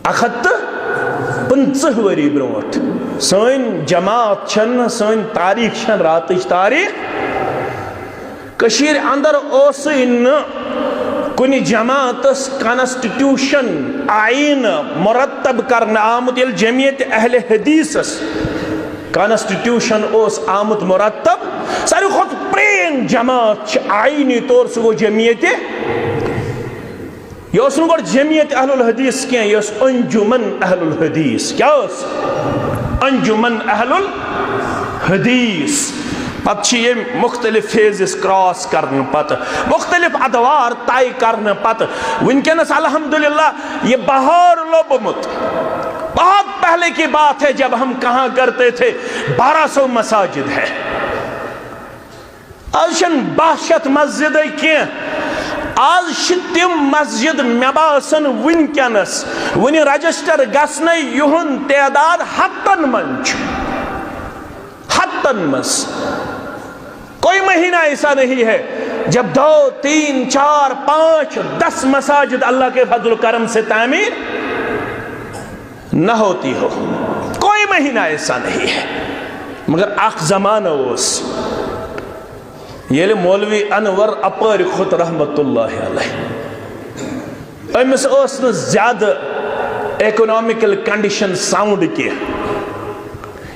اکھ ہتھ تہٕ پٕنٛژٕہ ؤری برونٛٹھ۔ سٲنۍ جماعت چھَنہٕ، سٲنۍ تاریخ چھَنہٕ راتٕچ تاریخ۔ کٔشیٖرِ اندر اوسُے نہٕ کُنہِ جماعتس کانسٹیٹیوشن، آئین مرتب کرنہٕ آمُت۔ ییٚلہِ جمعیت اہل حدیثس کانسٹیٹیوشن اوس آمُت مرتب، ساروی کھۄتہٕ پرٛٲنۍ جماعت چھِ آئینی طور، سُہ گوٚو جمعیت۔ یہِ اوس نہٕ گۄڈٕ جمعیت اہل الحدیث کینٛہہ، یہِ ٲس انجمن اہل الحدیث۔ کیٛاہ ٲس؟ انجمن اہل الحدیث۔ پتہٕ چھِ یِم مختلف فیزز کراس کرنہٕ پتہٕ، مختلف ادوار طے کرنہٕ پتہٕ، وٕنکیٚنس الحمدللہ یہِ بہار لوٚبمُت۔ بہت پہلے کی بات ہے جب ہم کہا کرتے تھے بارہ سو مساجد ہے۔ آز چھنہٕ باہ شیتھ مسجدے کینٛہہ۔ آز چھِ تِم مسجد، مےٚ باسان، وٕنکیٚنس وُنہِ رجسٹر گژھنَے، یِہُنٛد تعداد ہتن منٛز چھُ۔ ہتن منٛز۔ کوئی مہینہ ایسا نہیں ہے جب دو، تین، چار، پانچ، دس مساجد اللہ کے فضل و کرم سے تعمیر نہ ہوتی ہو۔ کوئی مہینہ ایسا نہیں ہے۔ مگر اکھ زمانہٕ اوس، ییٚلہِ مولوی انور اپٲرۍ کھوٚت رحمت اللہ علیہ، أمِس ٲس نہٕ زیادٕ اکنامکل کنڈیشن ساؤنڈ کینٛہہ۔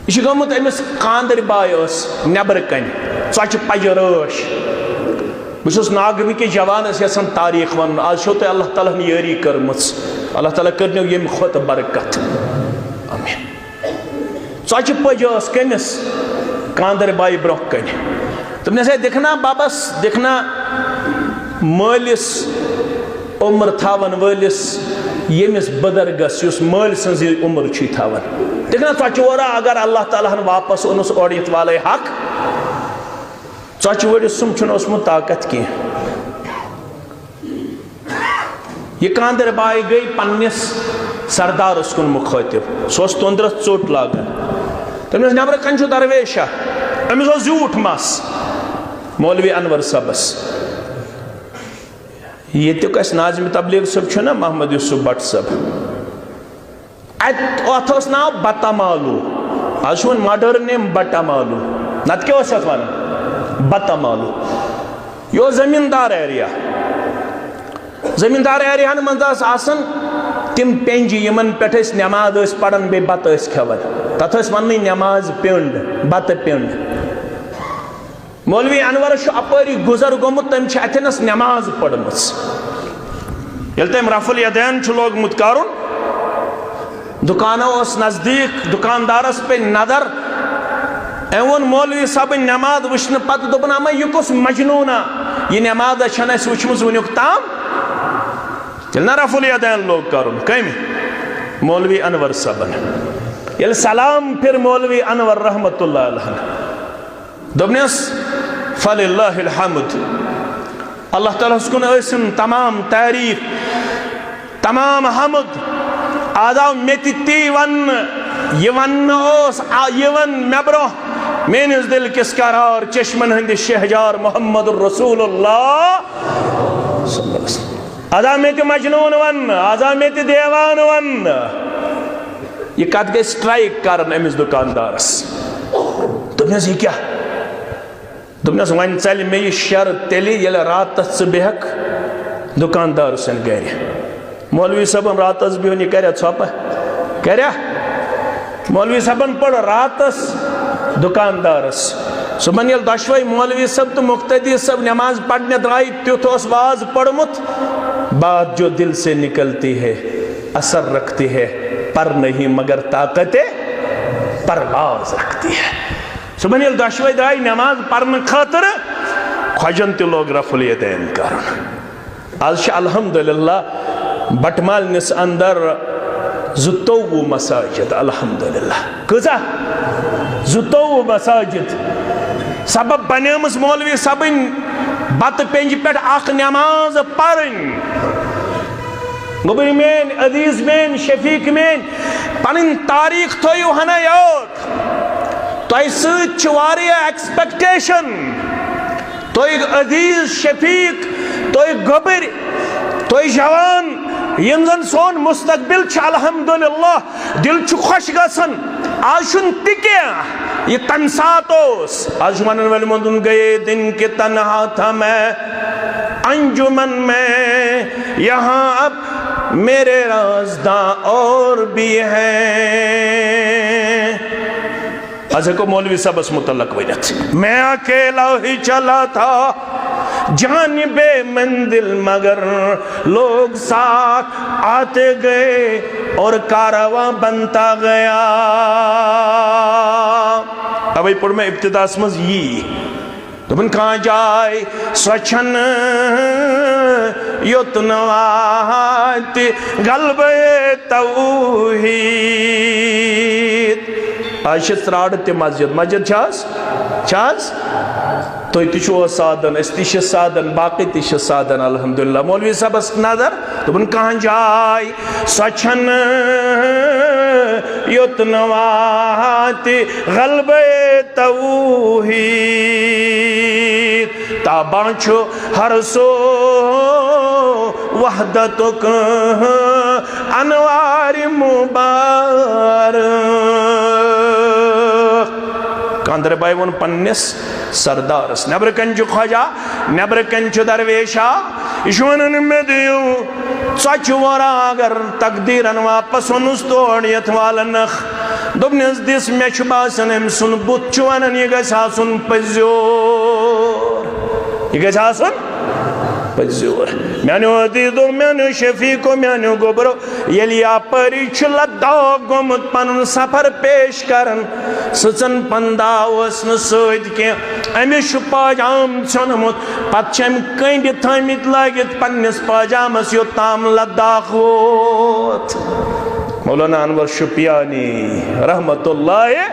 یہِ چھُ گوٚمُت أمِس خانٛدٕرۍ باے ٲس نٮ۪برٕ کنہِ، ژۄچہِ پجہِ رٲچھ۔ بہٕ چھُس ناگہٕ کِس جوانس یژھان تاریخ ونُن۔ آز چھو تۄہہِ اللہ تعالیٰ ہن یٲری کٔرمٕژ۔ اللہ تعالیٰ کٔرنو ییٚمہِ کھۄتہٕ برکت۔ آمین۔ ژۄچہِ پٔج ٲس کٔمِس؟ کاندرِ بایہِ برونٛہہ کنہِ۔ دوٚپنس، "ہے، دِکھ نا ببس، دِکھ نا مٲلِس، عمر تھاون وٲلِس، ییٚمِس بُزرگس، یُس مٲلۍ سٕنٛزٕے عمر چھُے تھاون۔ دِکھ نا ژۄچہِ وورا، اگر اللہ تعالیٰ ہن واپس اوٚنُس اورٕ یِتھ والے حق۔" ژۄچہِ وٲلِس سُم چھُنہٕ اوسمُت طاقت کینٛہہ۔ یہِ کاندر باے گٔے پننِس سردارس کُن مُخٲطِب۔ سُہ اوس تۄندرس ژوٚٹ لاگان۔ تٔمِس، "نٮ۪برٕ کنہِ چھُ درویشہ، أمِس اوس زیوٗٹھ مس۔" مولوی انور صٲبس، ییٚتیُک اَسہِ ناظم تبلیغ صٲب چھُ نا، محمد یوسف بٹ صٲب، اَتہِ، اَتھ اوس ناو بتمالو۔ آز چھُ وۄنۍ modern name بٹمالو۔ نتہٕ کیٛاہ اوس یَتھ وَنان؟ بتمالو۔ یہِ اوس زٔمیٖندار area۔ زٔمیٖندار area ہن منٛز ٲس آسان تِم پیٚنٛجہِ، یِمن پٮ۪ٹھ أسۍ نٮ۪ماز ٲسۍ پَران، بیٚیہِ بَتہٕ ٲسۍ کھٮ۪وان۔ تَتھ ٲسۍ وَننٕے نٮ۪ماز پیٚنٛڈ، بَتہٕ پیٚنٛڈ۔ مولوی انورس چھُ اپٲری گُزر گوٚمُت، تٔمۍ چھِ اتھٮ۪نس نٮ۪ماز پٔرمٕژ۔ ییٚلہِ تٔمۍ رفع الیدین چھُ لوگمُت کرُن، دُکانو اوس نزدیٖک، دُکاندارس پیٚیہِ نظر۔ أمۍ ووٚن مولوی صٲبٕنۍ نٮ۪ماز وٕچھنہٕ پتہٕ، دوٚپُن، "اما، یہِ کُس مجنوٗنا؟ یہِ نٮ۪ماز چھَنہٕ اَسہِ وٕچھمٕژ وٕنیُک تام۔" ییٚلہِ نہ رفع الیدین لوگ کرُن، کٔمۍ؟ مولوی انور صٲبن۔ ییٚلہِ سلام پھِر مولوی انور رحمتہ اللہ علیہ، دوٚپنس، "فللہ الحمد، اللہ تعالیٰ ہس کُن ٲسِن تمام تعریف، تمام حمد۔ آز آو مےٚ تہِ تی وننہٕ، یہِ وننہٕ اوس آ-، یہِ ون مےٚ برونٛہہ میٲنِس دِل کِس قرار چشمن ہٕنٛدِ شہجار محمد رسول اللہ۔ آز آو مےٚ تہِ مجنون وننہٕ، آز آو مےٚ تہِ دیوان وننہٕ۔" یہِ کتھ گٔے strike کرن أمِس دُکاندارس۔ دوٚپنس، "یہِ کیٛاہ؟" دوٚپنس، "وۄنۍ ژلہِ مےٚ یہِ شر تیٚلہِ، ییٚلہِ راتس ژٕ بیٚہکھ دُکاندار سٕنٛدِ گرِ۔" مولوی صٲبن راتس بِہُن، یہِ کریا ژھۄپہٕ؟ کریا؟ مولوی صٲبن پٔر راتس دُکاندارس۔ صُبحن ییٚلہِ دۄشوے مولوی صٲب تہٕ مقتدی صٲب نماز پرنہِ درٛاے، تیُتھ اوس واز پوٚرمُت، "بات جو دل سے نکلتی ہے، اثر رکھتی ہے، پر نہیں مگر طاقت پرواز رکھتی ہے۔" صُبحن ییٚلہِ دۄشوے درٛاے نماز پرنہٕ خٲطرٕ، خۄجن تہِ لوگ رفع الیدین کرُن۔ آز چھِ الحمدللہ بٹمالنِس اندر زٕتووُہ مساجد، الحمدللہ۔ کۭژاہ؟ زٕتووُہ مساجد۔ سبب بنیمٕژ مولوی صٲبٕنۍ بتہٕ پیٚنجہِ پٮ۪ٹھ اکھ نماز پرٕنۍ۔ گوٚبٕرۍ میٲنۍ، عزیز میٲنۍ، شفیق میٲنۍ، پنٕنۍ تاریخ تھٲیِو ہنا یاد۔ تۄہہِ سۭتۍ چھِ واریاہ expectation۔ تُہۍ عزیز شفیق، تُہۍ گوٚبٕرۍ، تُہۍ جوان، یِم زن سون مستقبل چھُ، الحمدللہ، دل چھُ خۄش گژھان۔ آز چھُنہٕ تہِ کینٛہہ، یہِ تمہِ ساتہٕ اوس۔ آز چھُ ونان وٲلۍ ووٚنُن، "گئے دن کہ تنہا تھا میں انجمن میں، یہاں اب میرے رازداں اور بھی ہیں۔" از ہیٚکو مولوی صٲبس متعلق ؤنِتھ، "میں اکیلا ہی چلا تھا جانب منزل، مگر لوگ ساتھ آتے گئے اور کارواں بنتا گیا۔" اوے پوٚر مےٚ ابتداہس منٛز یی۔ دوٚپُن، کانٛہہ جاے سۄ چھَنہٕ یوٚت نہٕ واتہِ غلبہٕ توحیٖد۔ آز چھِ ژرٛاڑٕ تہِ مسجد۔ مسجد چھِ حظ؟ چھِ حظ؟ تُہۍ تہِ چھِو سادن، أسۍ تہِ چھِ سادن، باقٕے تہِ چھِ سادن، الحمدللہ۔ مولوی صٲبس نظر، دوٚپُن، کانٛہہ جاے سۄ چھَنہٕ یوٚت نہٕ واتہِ غلبہٕ توحیٖد۔ تابان چھُ ہر سُہ وحدتُک انوارِ مبارک۔ کاندرِ بایہِ ووٚن پننِس سردارس، "نٮ۪برٕ کنہِ چھُ خواجہ، نٮ۪برٕ کنہِ چھُ درویشا، یہِ چھُ ونان، مےٚ دِیِو ژۄچہِ وورا، اگر تقدیرن واپس اوٚنُس تور یتھ والنکھ۔" دوٚپنس، "دِس، مےٚ چھُ باسان أمۍ سُنٛد بُتھ چھُ ونان، یہِ گژھِ آسُن پٔزیور، یہِ گژھِ آسُن۔" پٔزیور۔ میانیو عزیزو، میانیو شفیقو، میانیو گوبرو، ییٚلہِ یپٲری چھُ لداخ گوٚمُت پنُن سفر پیش کران، سٕژن پندا اوس نہٕ سۭتۍ کینٛہہ، أمِس چھُ پاجام ژھیوٚنمُت، پتہٕ چھِ أمۍ کٔنٛڈۍ تھٲمٕتۍ لٲگِتھ پننِس پاجامس یوٚت تام لداخ ووت۔ مولانا انور شُپیانی رحمت اللہ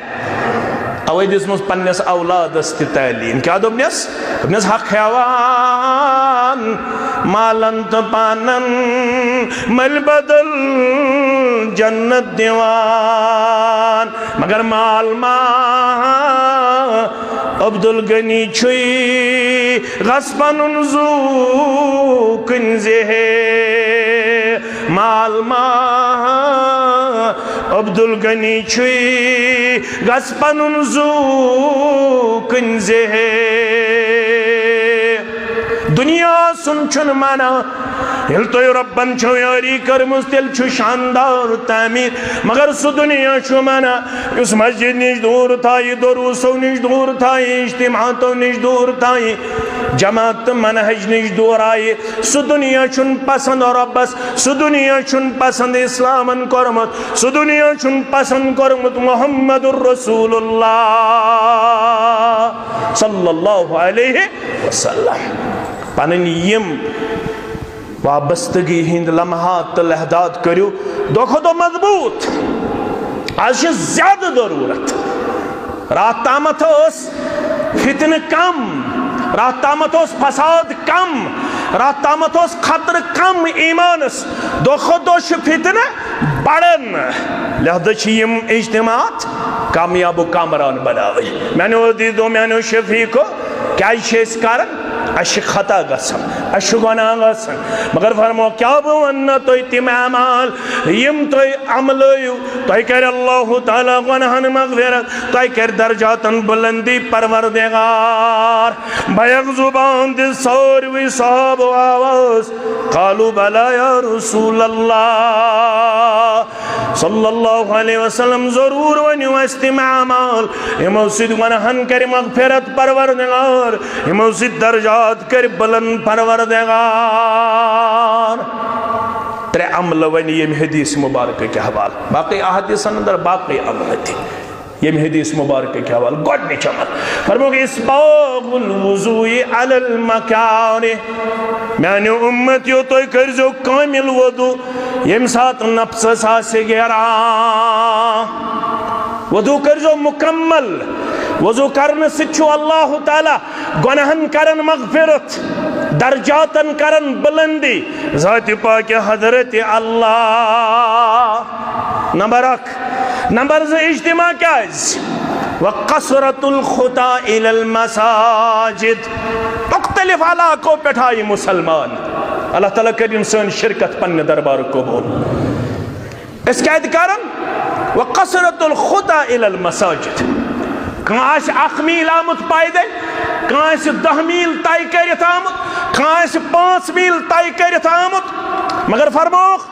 اوے دِژمٕژ پننِس اولادس تہِ تعلیٖم۔ کیٛاہ دوٚپنس؟ دوٚپنس، حق ہٮ۪وان مالن تہٕ پانن مٔلۍ بدل جنت دِوان، مگر مال ما عبدالغنی چھُے گژھ پنُن زُو کٕنۍ زِ ہے۔ مال ما عبدالغنی چھُے گژھ پنُن زُو کٕنۍ زِ ہے۔ دُنیا سُنٛد چھُنہٕ منع، ییٚلہِ تۄہہِ رۄبن چھو یٲری کٔرمٕژ، تیٚلہِ چھُ شاندار تعمیٖر۔ مگر سُہ دُنیا چھُ منع یُس مسجد نِش دوٗر تھایہِ، دروسو نِش دوٗر تھایہِ، اجتماعاتو نِش دوٗر تھایہِ، جماعت تہٕ منہج نِش دوٗر آیہِ۔ سُہ دُنیا چھُنہٕ پسند رۄبس، سُہ دُنیا چھُنہٕ پسند اسلامن کوٚرمُت، سُہ دُنیا چھُنہٕ پسند کوٚرمُت محمد رسول اللہ صلی اللہ علیہ وسلم۔ پنٕنۍ یِم وابستگی ہٕنٛدۍ لمحات تہٕ لحظات کٔرِو دۄہ کھۄتہٕ دۄہ مضبوٗط۔ از چھِ زیادٕ ضروٗرت۔ راتھ تامتھ اوس فتنہٕ کم، راتھ تامتھ اوس فساد کم، راتھ تامتھ اوس خطرٕ کم ایمانس۔ دۄہ کھۄتہٕ دۄہ چھُ فتنہٕ بڑان، لہذا چھِ یِم اجتماعات کامیاب و کامران بناوٕنۍ۔ میانیو عزیزو، میانیو شفیقو، کیازِ چھِ أسۍ کران؟ اَسہِ چھِ خطا گژھان، اَسہِ چھُ گۄناہ گژھان، مگر فرمو، کیٛاہ بہٕ وَنہٕ نہ تۄہہِ تِم اعمال، یِم تُہۍ عملٲیِو، تۄہہِ کَرِ اللہ تعالیٰ گۄناہَن مغفرت، تۄہہِ کَرِ درجاتَن بُلندی پروردگار۔ بیک زُبان دِژ ساروٕے صحابو آواز، قالوا بلی یا رسول اللہ۔ صلی اللہ علیہ وسلم، ضرور ؤنِو اَسہِ تِم اعمال، یِمو سۭتۍ گۄناہن کرِ مغفرت پروردگار، یِمو سۭتۍ درجات کرِ بلند پروردگار۔ ترٛےٚ عملہٕ ؤنۍ ییٚمہِ حدیث مبارکہٕ کہِ حوالہٕ، باقٕے احادیثن اندر باقٕے عملہٕ تہِ۔ ییٚمہِ حدیث مبارکہٕ کہِ حوالہٕ گۄڈٕنِچ عمل فرمووُکھ، اسباغ الوضوء علی المکارہ۔ میانیو امتیو، تُہۍ کٔرزیو کٲمل وضو، ییٚمہِ ساتہٕ نفسس آسہِ گیران۔ وضو کٔرزیو مکمل۔ وضو کرنہٕ سۭتۍ چھُ اللہ تعالیٰ گۄناہن کرن مغفرت، درجاتن کرن بلندی، ذاتِ پاکِ حضرت اللہ۔ نمبر اکھ۔ نمبر زٕ، اجتماع کیازِ؟ وکثرت الخطی الی المساجد۔ مختلف علاقو پٮ۪ٹھ آیہِ مسلمان۔ اللہ تعالیٰ کٔرِن سٲنۍ شرکت پننہِ دربارُک قبول۔ أسۍ کیٛازِ کران؟ وکثرت الخطی الی المساجد۔ کانٛہہ آسہِ اکھ میٖل آمُت پیدل، کانٛہہ آسہِ دَہ میٖل طے کٔرِتھ آمُت، کانٛہہ آسہِ پانٛژھ میٖل طے کٔرِتھ آمُت۔ مگر فرمووُکھ،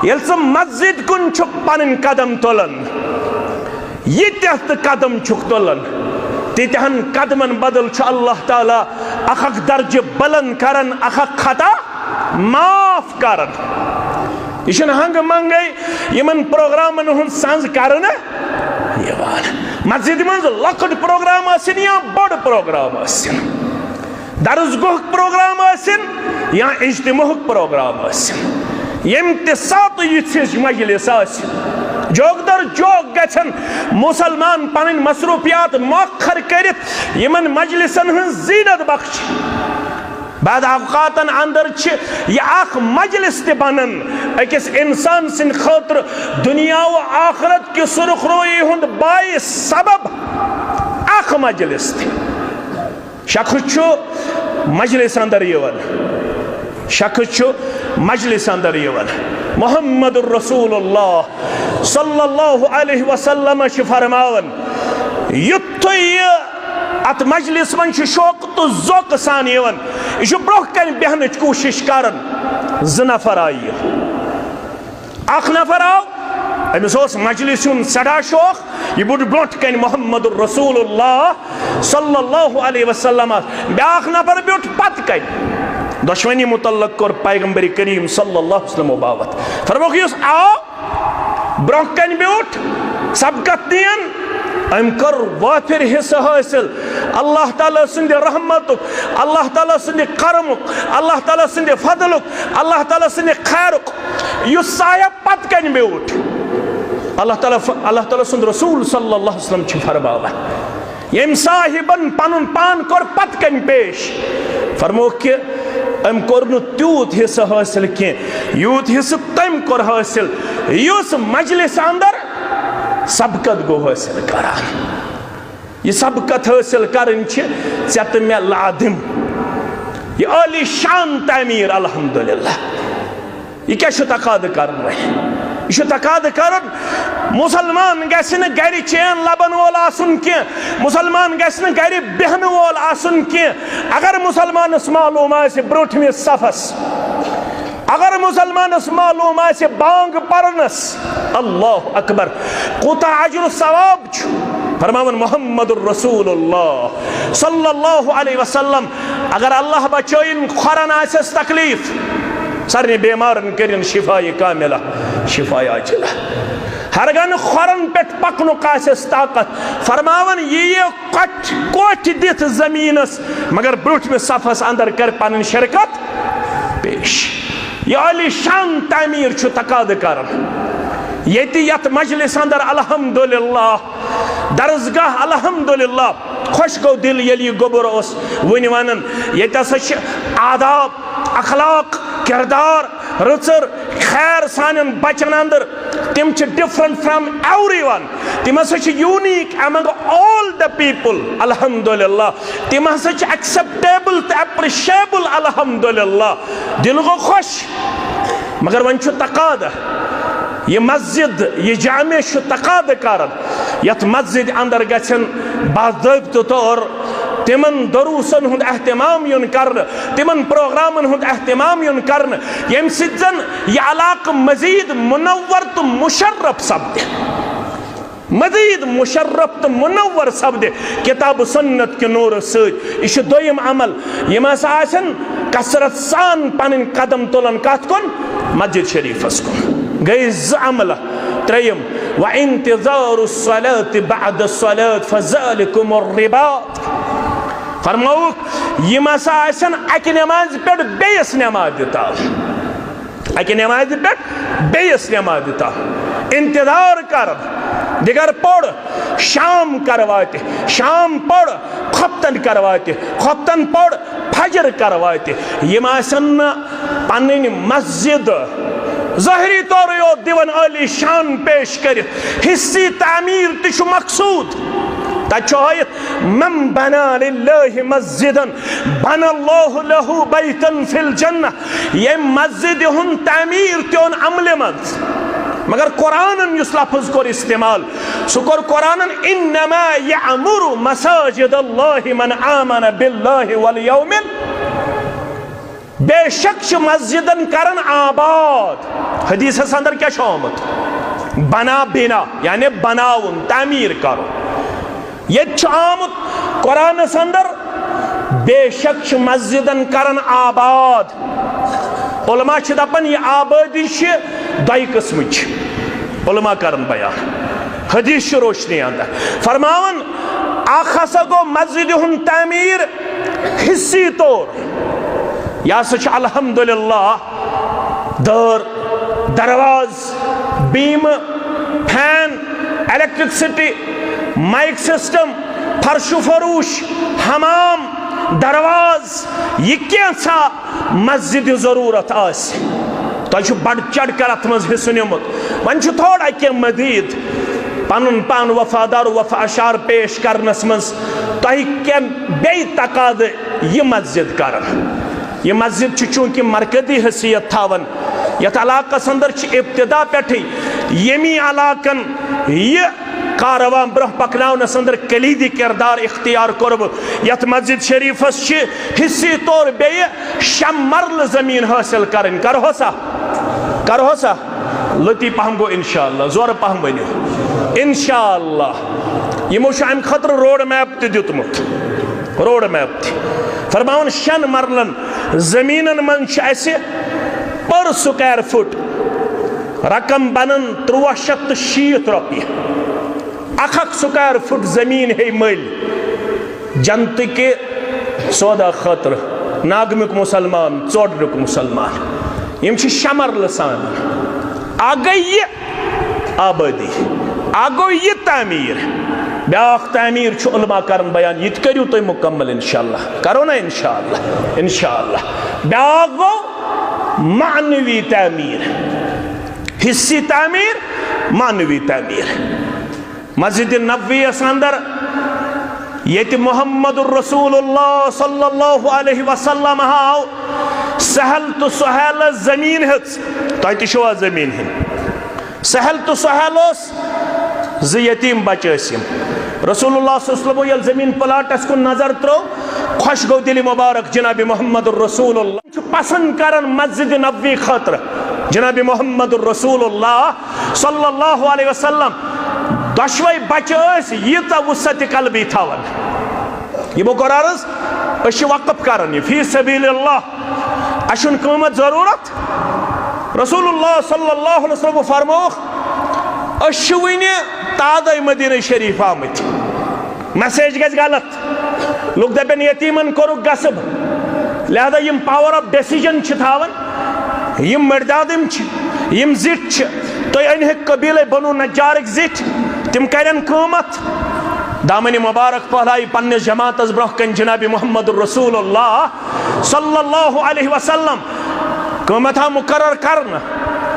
ییٚلہِ ژٕ مسجد کُن چھُکھ پنٕنۍ قدم تُلان، ییٖتیٛاہ تہٕ قدم چھُکھ تُلان، تیٖتیٛاہن قدمن بدل چھُ اللہ تعالیٰ اکھ اکھ درجہٕ بلند کران، اکھ اکھ خطا معاف کران۔ یہِ چھُنہٕ ہنگہٕ منگے یِمن پروگرامن ہُنٛد سنز کرنہٕ یِوان۔ مسجد منٛز لۄکُٹ پروگرام ٲسِن یا بوٚڑ پروگرام ٲسِن، درس گاہُک پروگرام ٲسِن یا اجتماعُک پروگرام ٲسِن، ییٚمہِ تہِ ساتہٕ یِژھ ہِش مجلس آسہِ، جوک در جوک گژھن مسلمان پنٕنۍ مصروفیات مؤخر کٔرِتھ یِمن مجلسن ہٕنٛز زینت بخش۔ بعض اوقاتن اندر چھِ یہِ اکھ مجلس تہِ بنان أکِس انسان سٕنٛدِ خٲطرٕ دنیا و آخرت کہِ سرخ رویی ہُنٛد باعث سبب اکھ مجلس تہِ۔ شخص چھُ مجلس اندر یِوان، شخص چھُ مجلس اندر یِوان۔ محمد رسول اللہ صلی اللہ علیہ وسلم چھِ فرماوان، یُتھُے یہِ اتھ مجلس منٛز چھُ شوق تہٕ ذوقہٕ سان یِوان، یہِ چھُ برونٛہہ کنہِ بیہنٕچ کوٗشش کران۔ زٕ نفر آیہِ، اکھ نفر آو، أمِس اوس مجلس ہُنٛد سٮ۪ٹھاہ شوق، یہِ بیوٗٹھ برونٛٹھ کنہِ محمد رسول اللہ صلی اللہ علیہ وسلم۔ بیاکھ نفر بیوٗٹھ پتہٕ کنہِ۔ دۄشوٕنی متعلق کوٚر پیغمبر کریم صلی اللہ علیہ وسلم باوت۔ فرمووُکھ، یُس آو برونٛہہ کنہِ بیوٗٹھ سبقت دِین، أمۍ کٔر وٲفر حصہٕ حٲصِل اللہ تعالیٰ سٕنٛدِ رحمتُک، اللہ تعالیٰ سٕنٛدِ کرمُک، اللہ تعالیٰ سٕنٛدِ فضلُک، اللہ تعالیٰ سٕنٛدِ خیرُک۔ یُس صاحب پتہٕ کنہِ بیوٗٹھ، اللہ تعالیٰ، اللہ تعالیٰ سُنٛد رسول صلی اللہ علیہ وسلم چھُ فرماوان، ییٚمۍ صاحبن پنُن پان کوٚر پتہٕ کنہِ پیش، فرمووُکھ کہِ أمۍ کوٚر نہٕ تیوٗت حصہٕ حٲصِل کینٛہہ، یوٗت حصہٕ تٔمۍ کوٚر حٲصِل، یُس مجلس اندر سبقت گوٚو حٲصِل کران۔ یہِ سبقت حٲصِل کرٕنۍ چھِ ژےٚ تہٕ مےٚ لازم۔ یہِ عٲلی شان تعمیٖر، الحمدللہ۔ یہِ کیٛاہ چھُ تقاضہٕ کرُن وۄنۍ؟ یہِ چھُ تقاضہٕ کرُن، مُسلمان گژھِ نہٕ گرِ چین لبن وول آسُن کینٛہہ، مُسلمان گژھِ نہٕ گرِ بیہنہٕ وول آسُن کینٛہہ۔ اگر مُسلمانس معلوم آسہِ برٛونٛٹھمِس صفس، اگر مُسلمانس معلوم آسہِ بانگ پرنس، اللہ اکبر، کوٗتاہ اجر و ثواب چھُ۔ فرماوان محمد رسول اللہ صلی اللہ علیہ وسلم، اگر اللہ بچٲیِن، کھۄرن آسٮ۪س تکلیف، سارنٕے بیمارن کٔرِن شفایہِ کاملہ، شفایہِ عاجلہ۔ ہرگن کھۄرن پٮ۪ٹھ پکنُک آسٮ۪س طاقت، فرماوان یہِ یہِ کۄٹھ، کوٹھۍ دِتھ زمینس، مگر برٛونٛٹھمِس صفس اندر کر پنٕنۍ شرکت پیش۔ یہِ عالی شان تعمیٖر چھُ تقاضہٕ کران۔ ییٚتہِ یتھ مجلس اندر الحمدللہ، درسگاہ الحمدللہ، خۄش گوٚو دل ییٚلہِ یہِ گوٚبُر اوس وُنہِ ونان۔ ییٚتہِ ہسا چھِ آداب، اخلاق، کردار، رٕژر، خیر سانٮ۪ن بچن اندر۔ تِم چھِ different from everyone۔ تِم ہسا چھِ unique among all the people۔ الحمدللہ۔ تِم ہسا چھِ acceptable تہٕ appreciable۔ الحمدللہ۔ دل گوٚو خۄش۔ مگر وۄنۍ چھُ تقاضہٕ، یہِ مسجد، یہِ جامع چھُ تقاضہٕ کران، یتھ مسجد اندر گژھن باضٲبطہٕ طور تِمن دروسن ہُنٛد اہتمام یُن کرنہٕ، تِمن پروگرامن ہُنٛد اہتمام یُن کرنہٕ، ییٚمہِ سۭتۍ زن یہِ علاقہٕ مزید منور تہٕ مشرف سپدِ، مزید مشرف تہٕ منور سپدِ کتاب و سنت کہِ نورٕ سۭتۍ۔ یہِ چھُ دوٚیِم عمل۔ یِم ہسا آسن کثرت سان پنٕنۍ قدم تُلان کتھ کُن؟ مسجد شریفس کُن۔ گٔے زٕ عملہٕ۔ ترٛیٚیِم، وانتظار الصلاة بعد الصلاة فذلكم الرباط۔ فرمووُکھ، یِم ہسا آسن اکہِ نمازِ پٮ۪ٹھ بیٚیِس نمازِ تام، اکہِ نمازِ پٮ۪ٹھ بیٚیِس نمازِ تام انتظار کران۔ دِگر پوٚر، شام کر واتہِ، شام پوٚر، خۄفتن کر واتہِ، خۄفتن پوٚر، فجر کر واتہِ۔ یِم آسن نہٕ پنٕنۍ مسجد ظٲہری طورے یوت دِوان عٲلی شان پیش کٔرِتھ، حصی تعمیٖر تہِ چھُ مقصوٗد۔ تتہِ چھُ ہٲیِتھ، من بنا للہ مسجدا بنى الله له بيتا في الجنة۔ ییٚمۍ مسجدِ ہُنٛد تعمیٖر تہِ اوٚن عملہِ منٛز۔ مگر قرآنن یُس لفظ کوٚر استعمال، سُہ کوٚر قرآنن، انما يعمر مساجد الله من آمن بالله واليوم ال-، بے شک چھِ مسجدن کران آباد۔ حدیثس اندر کیٛاہ چھُ آمُت؟ بنا بنا، یعنی بناوُن، تعمیٖر کرُن۔ ییٚتہِ چھُ آمُت قرآنس اندر، بے شک چھِ مسجدن کران آباد۔ علماء چھِ دپان، یہِ آبٲدی چھِ دۄیہِ قٕسمٕچ۔ علماء کران بیان، حدیث چھِ روشنی اندر فرماوان، اکھ ہسا گوٚو مسجدِ ہُنٛد تعمیٖر حصی طور، یہِ ہسا چھُ الحمدللہ دٲر، درواز، بیمہٕ، فین، الیکٹریسٹی، مائیک سسٹم، فرش و فروش، حمام، درواز، یہِ کینٛژھا مسجدِ ضرورت آسہِ۔ تۄہہِ چھُ بڑ چڑھ کر اتھ منٛز حصہٕ نیومُت۔ وۄنۍ چھُ تھوڑا کینٛہہ مزید پنُن پان وفادار و وفا اشار پیش کرنس منٛز تۄہہِ کینٛہہ بیٚیہِ تقاضہٕ یہِ مسجد کران۔ یہِ مسجد چھِ چوٗنٛکہِ مرکزی حیثیت تھاوان، یتھ علاقس اندر چھِ ابتدا پٮ۪ٹھٕے ییٚمی علاقن یہِ کاروان برونٛہہ پکناونس اندر کلیدی کردار اختیار کوٚرمُت۔ یتھ مسجد شریفس چھِ حصی طور بیٚیہِ شےٚ مرلہٕ زمین حٲصل کرٕنۍ۔ کرہو سا؟ کرہو سا؟ لٔتی پہم گوٚو انشاءاللہ، زورٕ پہم ؤنِو۔ انشاءاللہ۔ یِمو چھُ امہِ خٲطرٕ روڈ میپ تہِ دیُتمُت۔ روڈ میپ تہِ۔ فرماوان، شٮ۪ن مرلن زٔمیٖنن منٛز چھِ اَسہِ per square foot رقم بنان تُرٛواہ شیٚتھ تہٕ شیٖتھ رۄپیہِ۔ اکھ اکھ square foot زٔمیٖن ہے مٔلۍ جنتٕکہِ سودا خٲطرٕ۔ ناگمیُک مُسلمان، ژوڈرُک مُسلمان، یِم چھِ شٮ۪ن مرلہٕ سان۔ اکھ گٔے یہِ آبٲدی، اکھ گوٚو یہِ تعمیٖر، بیٛاکھ تعمیٖر چھُ علماء کران بیان، یہِ تہِ کٔرِو تُہۍ مُکمل انشاءاللہ، کرو نا انشاءاللہ، انشاءاللہ۔ بیٛاکھ گوٚو معنوی تعمیٖر، حصی تعمیٖر، معنوی تعمیٖر۔ مسجد نبوی یس اندر ییٚتہِ محمد رسول اللہ صلی اللہ علیہ وسلم آو سہل تہٕ سہیلس زٔمیٖن ہیٚژ، تۄہہِ تہِ چھوا زٔمیٖن ہیٚنۍ؟ سہل تہٕ سہیل اوس، زٕ یتیٖم بچہٕ ٲسۍ یِم۔ رسول اللہ صلی اللہ علیہ وسلم ییٚلہِ زٔمیٖن پلاٹس کُن نظر ترٲو، خۄش گوٚو دِلہِ مبارک جناب محمد رسول اللہ۔ چھُ پسند کران مسجد نبوی خٲطرٕ جناب محمد رسول اللہ صلی اللہ علیہ وسلم۔ دۄشوے بچہٕ ٲسۍ ییٖژاہ وسعت قلبی تھاوان۔ یہِ گوٚو قرار حظ، أسۍ چھِ وقف کران یہِ فی سبیل اللہ، اَسہِ چھُنہٕ قۭمتھ ضروٗرت۔ رسول اللہ صلی اللہ علیہ وسلم فرمووُکھ، أسۍ چھِ وٕنہِ تازَے مدینہ شریف آمٕتۍ، میسیج گژھِ غلط۔ لُکھ دَپن یتیٖمن کوٚرُکھ غصب، لہذا یِم power of decision چھِ تھاوان، یِم مٔردادٕم چھِ، یِم زِٹھۍ چھِ، تُہۍ أنۍ ہیٚکۍ قبیٖلے بنو نجارٕکۍ زِٹھۍ، تِم کرن قۭمتھ۔ دامنہِ مبارک پھٔہلایہِ پننِس جماعتس برونٛہہ کنہِ جناب محمد رسول اللہ صلی اللہ علیہ وسلم۔ قۭمتھ آو مقرر کرنہٕ۔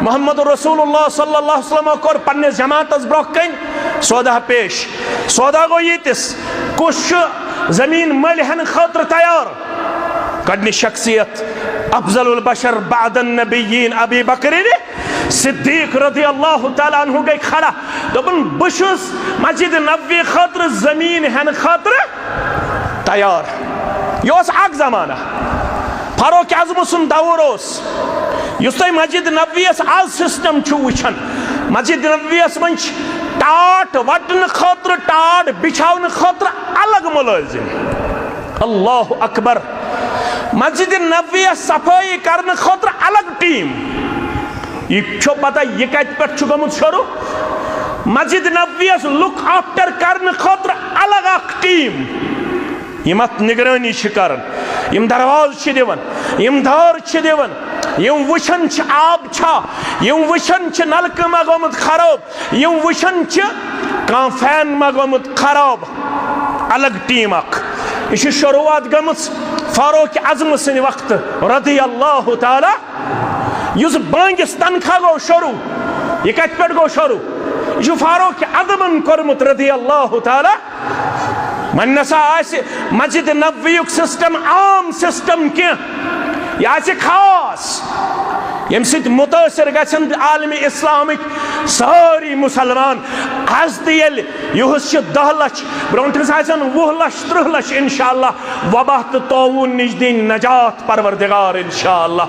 محمد رسول اللہ صلی اللہ علیہ وسلم کوٚر پننِس جماعتس برونٛہہ کنہِ سودا پیش۔ سودا گوٚو ییٖتِس، کُس چھُ زٔمیٖن مٔلۍ ہٮ۪نہٕ خٲطرٕ تیار؟ گۄڈٕنِچ شخصیت، افضل البشر بعد النبیین ابی بکر صدیق رضی اللہ تعالیٰ عنہ گٔے کھڑا، دوٚپُن، بہٕ چھُس مسجد نبوی خٲطرٕ زٔمیٖن ہٮ۪نہٕ خٲطرٕ تیار۔ یہِ اوس اکھ زمانہ، فاروق اعظم سُنٛد دور اوس۔ یُس تُہۍ مسجد نبویس آز سسٹم چھِو وٕچھان، مسجد نبویس منٛز چھِ ٹاٹھ وٹنہٕ خٲطرٕ، ٹاٹھ بچھاونہٕ خٲطرٕ الگ مُلٲزِم۔ اللہ اکبر۔ مسجد نبویس صفٲیی کرنہٕ خٲطرٕ الگ ٹیم۔ یہِ چھو پتہ یہِ کتہِ پٮ۪ٹھ چھُ گوٚمُت شروع؟ مسجد نبویس look after کرنہٕ خٲطرٕ الگ اکھ ٹیم، یِم اتھ نگرٲنی چھِ کران، یِم دروازٕ چھِ دِوان، یِم دٲر چھِ دِوان، یِم وٕچھان چھِ آب چھا، یِم وٕچھان چھِ نلکہٕ ما گوٚمُت خراب، یِم وٕچھان چھِ کانٛہہ فین ما گوٚمُت خراب۔ الگ ٹیم اکھ۔ یہِ چھِ شروعات گٔمٕژ فاروق اعظم سٕنٛدِ وقتہٕ رضی اللہ تعالیٰ، یُس بانگس تنخواہ گوٚو شروع۔ یہِ کتہِ پٮ۪ٹھ گوٚو شروع؟ یہِ چھُ فاروق اعظمن کوٚرمُت رضی اللہ تعالیٰ۔ وۄنۍ نسا آسہِ مسجد نبویُک سسٹم عام سسٹم کینٛہہ، یہِ آسہِ خاص، ییٚمہِ سۭتۍ مُتٲثر گژھن عالمِ اسلامٕکۍ سٲری مُسلمان۔ از تہِ ییٚلہِ یُہُس چھِ دَہ لَچھ، برونٛٹھس آسن وُہ لَچھ، تٕرٛہ لَچھ انشاءاللہ۔ وبا تہٕ طاعون نِش دِنۍ نجات پروردگار انشاءاللہ۔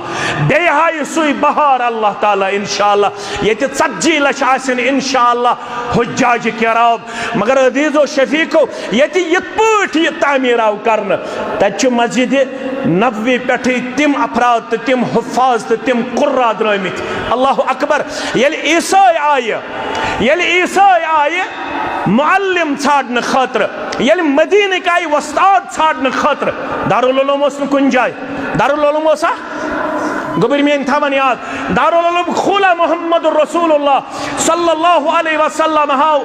بیٚیہِ ہایہِ سُے بہار اللہ تعالیٰ انشاءاللہ۔ ییٚتہِ ژتجی لَچھ آسن انشاءاللہ حجاج کرام۔ مگر عزیزو شفیقو، ییٚتہِ یِتھ پٲٹھۍ یہِ تعمیٖر آو کرنہٕ، تَتہِ چھِ مسجد نبوی پٮ۪ٹھٕے تِم افراد تہٕ تِم حفاظ تہٕ تِم قُرّا درٛٲمٕتۍ۔ اللہ اکبر۔ ییٚلہِ عیسٲے آیہِ، ییٚلہِ عیسٲے آیہِ معلم ژھانڈنہٕ خٲطرٕ، ییٚلہِ مدیٖنٕکۍ آیہِ وۄستاد ژھانڈنہٕ خٲطرٕ، دارالعلوم اوس نہٕ کُنہِ جایہِ۔ دارالعلوم اوسا؟ گوٚبٕرۍ میٲنۍ تھاوان یاد، دارالعلوم کھولا محمد رسول اللہ صلی اللہ علیہ وسلم ہاو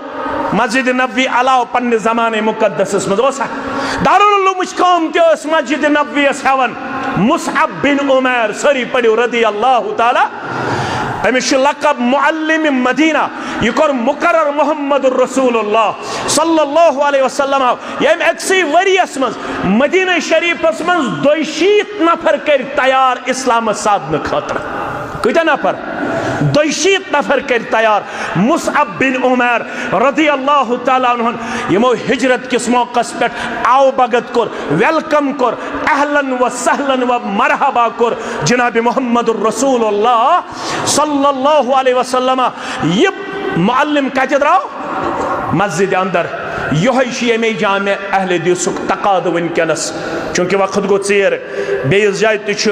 مسجد نبوی علاوٕ پننہِ زمانہ مقدسس منٛز اوسا؟ دارالعلومٕچ کٲم تہِ ٲس مسجد نبویس ہٮ۪وان مصعب بن عمیر، سٲری پٔرِو، رضی اللہ تعالیٰ۔ أمِس چھُ لقب معلم مدینہ۔ یہِ کوٚر مقرر محمد رسول اللہ صلی اللہ علیہ وسلم۔ ییٚمہِ أکسٕے ؤریَس منٛز مدینہ شریفس منٛز دۄیہِ شیٖتھ نفر کٔرۍ تیار اسلامس سادنہٕ خٲطرٕ۔ کۭتیاہ نفر؟ دۄیہِ شیٖتھ نفر کٔرۍ تیار۔ مصعب بن عمیر رضی اللہ تعالیٰ عنہ، یِمو ہجرت کِس موقعس پٮ۪ٹھ آو بھگت کوٚر، ویلکم کوٚر، اہلاً و سہلاً و مرحبا کوٚر جناب محمد رسول اللہ صلی اللہ علیہ وسلم۔ یہِ معلم کتہِ درٛاو؟ مسجد اندر۔ یۄہے چھُ ییٚمے جامع اہل حدیثُک تقاضہٕ وٕنکیٚنس۔ چونکہ وقت گوٚو ژیر، بیٚیِس جایہِ تہِ چھُ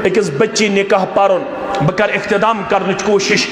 أکِس بچی نکاح پرُن۔ بہٕ کرٕ اختتام کرنٕچ کوٗشش۔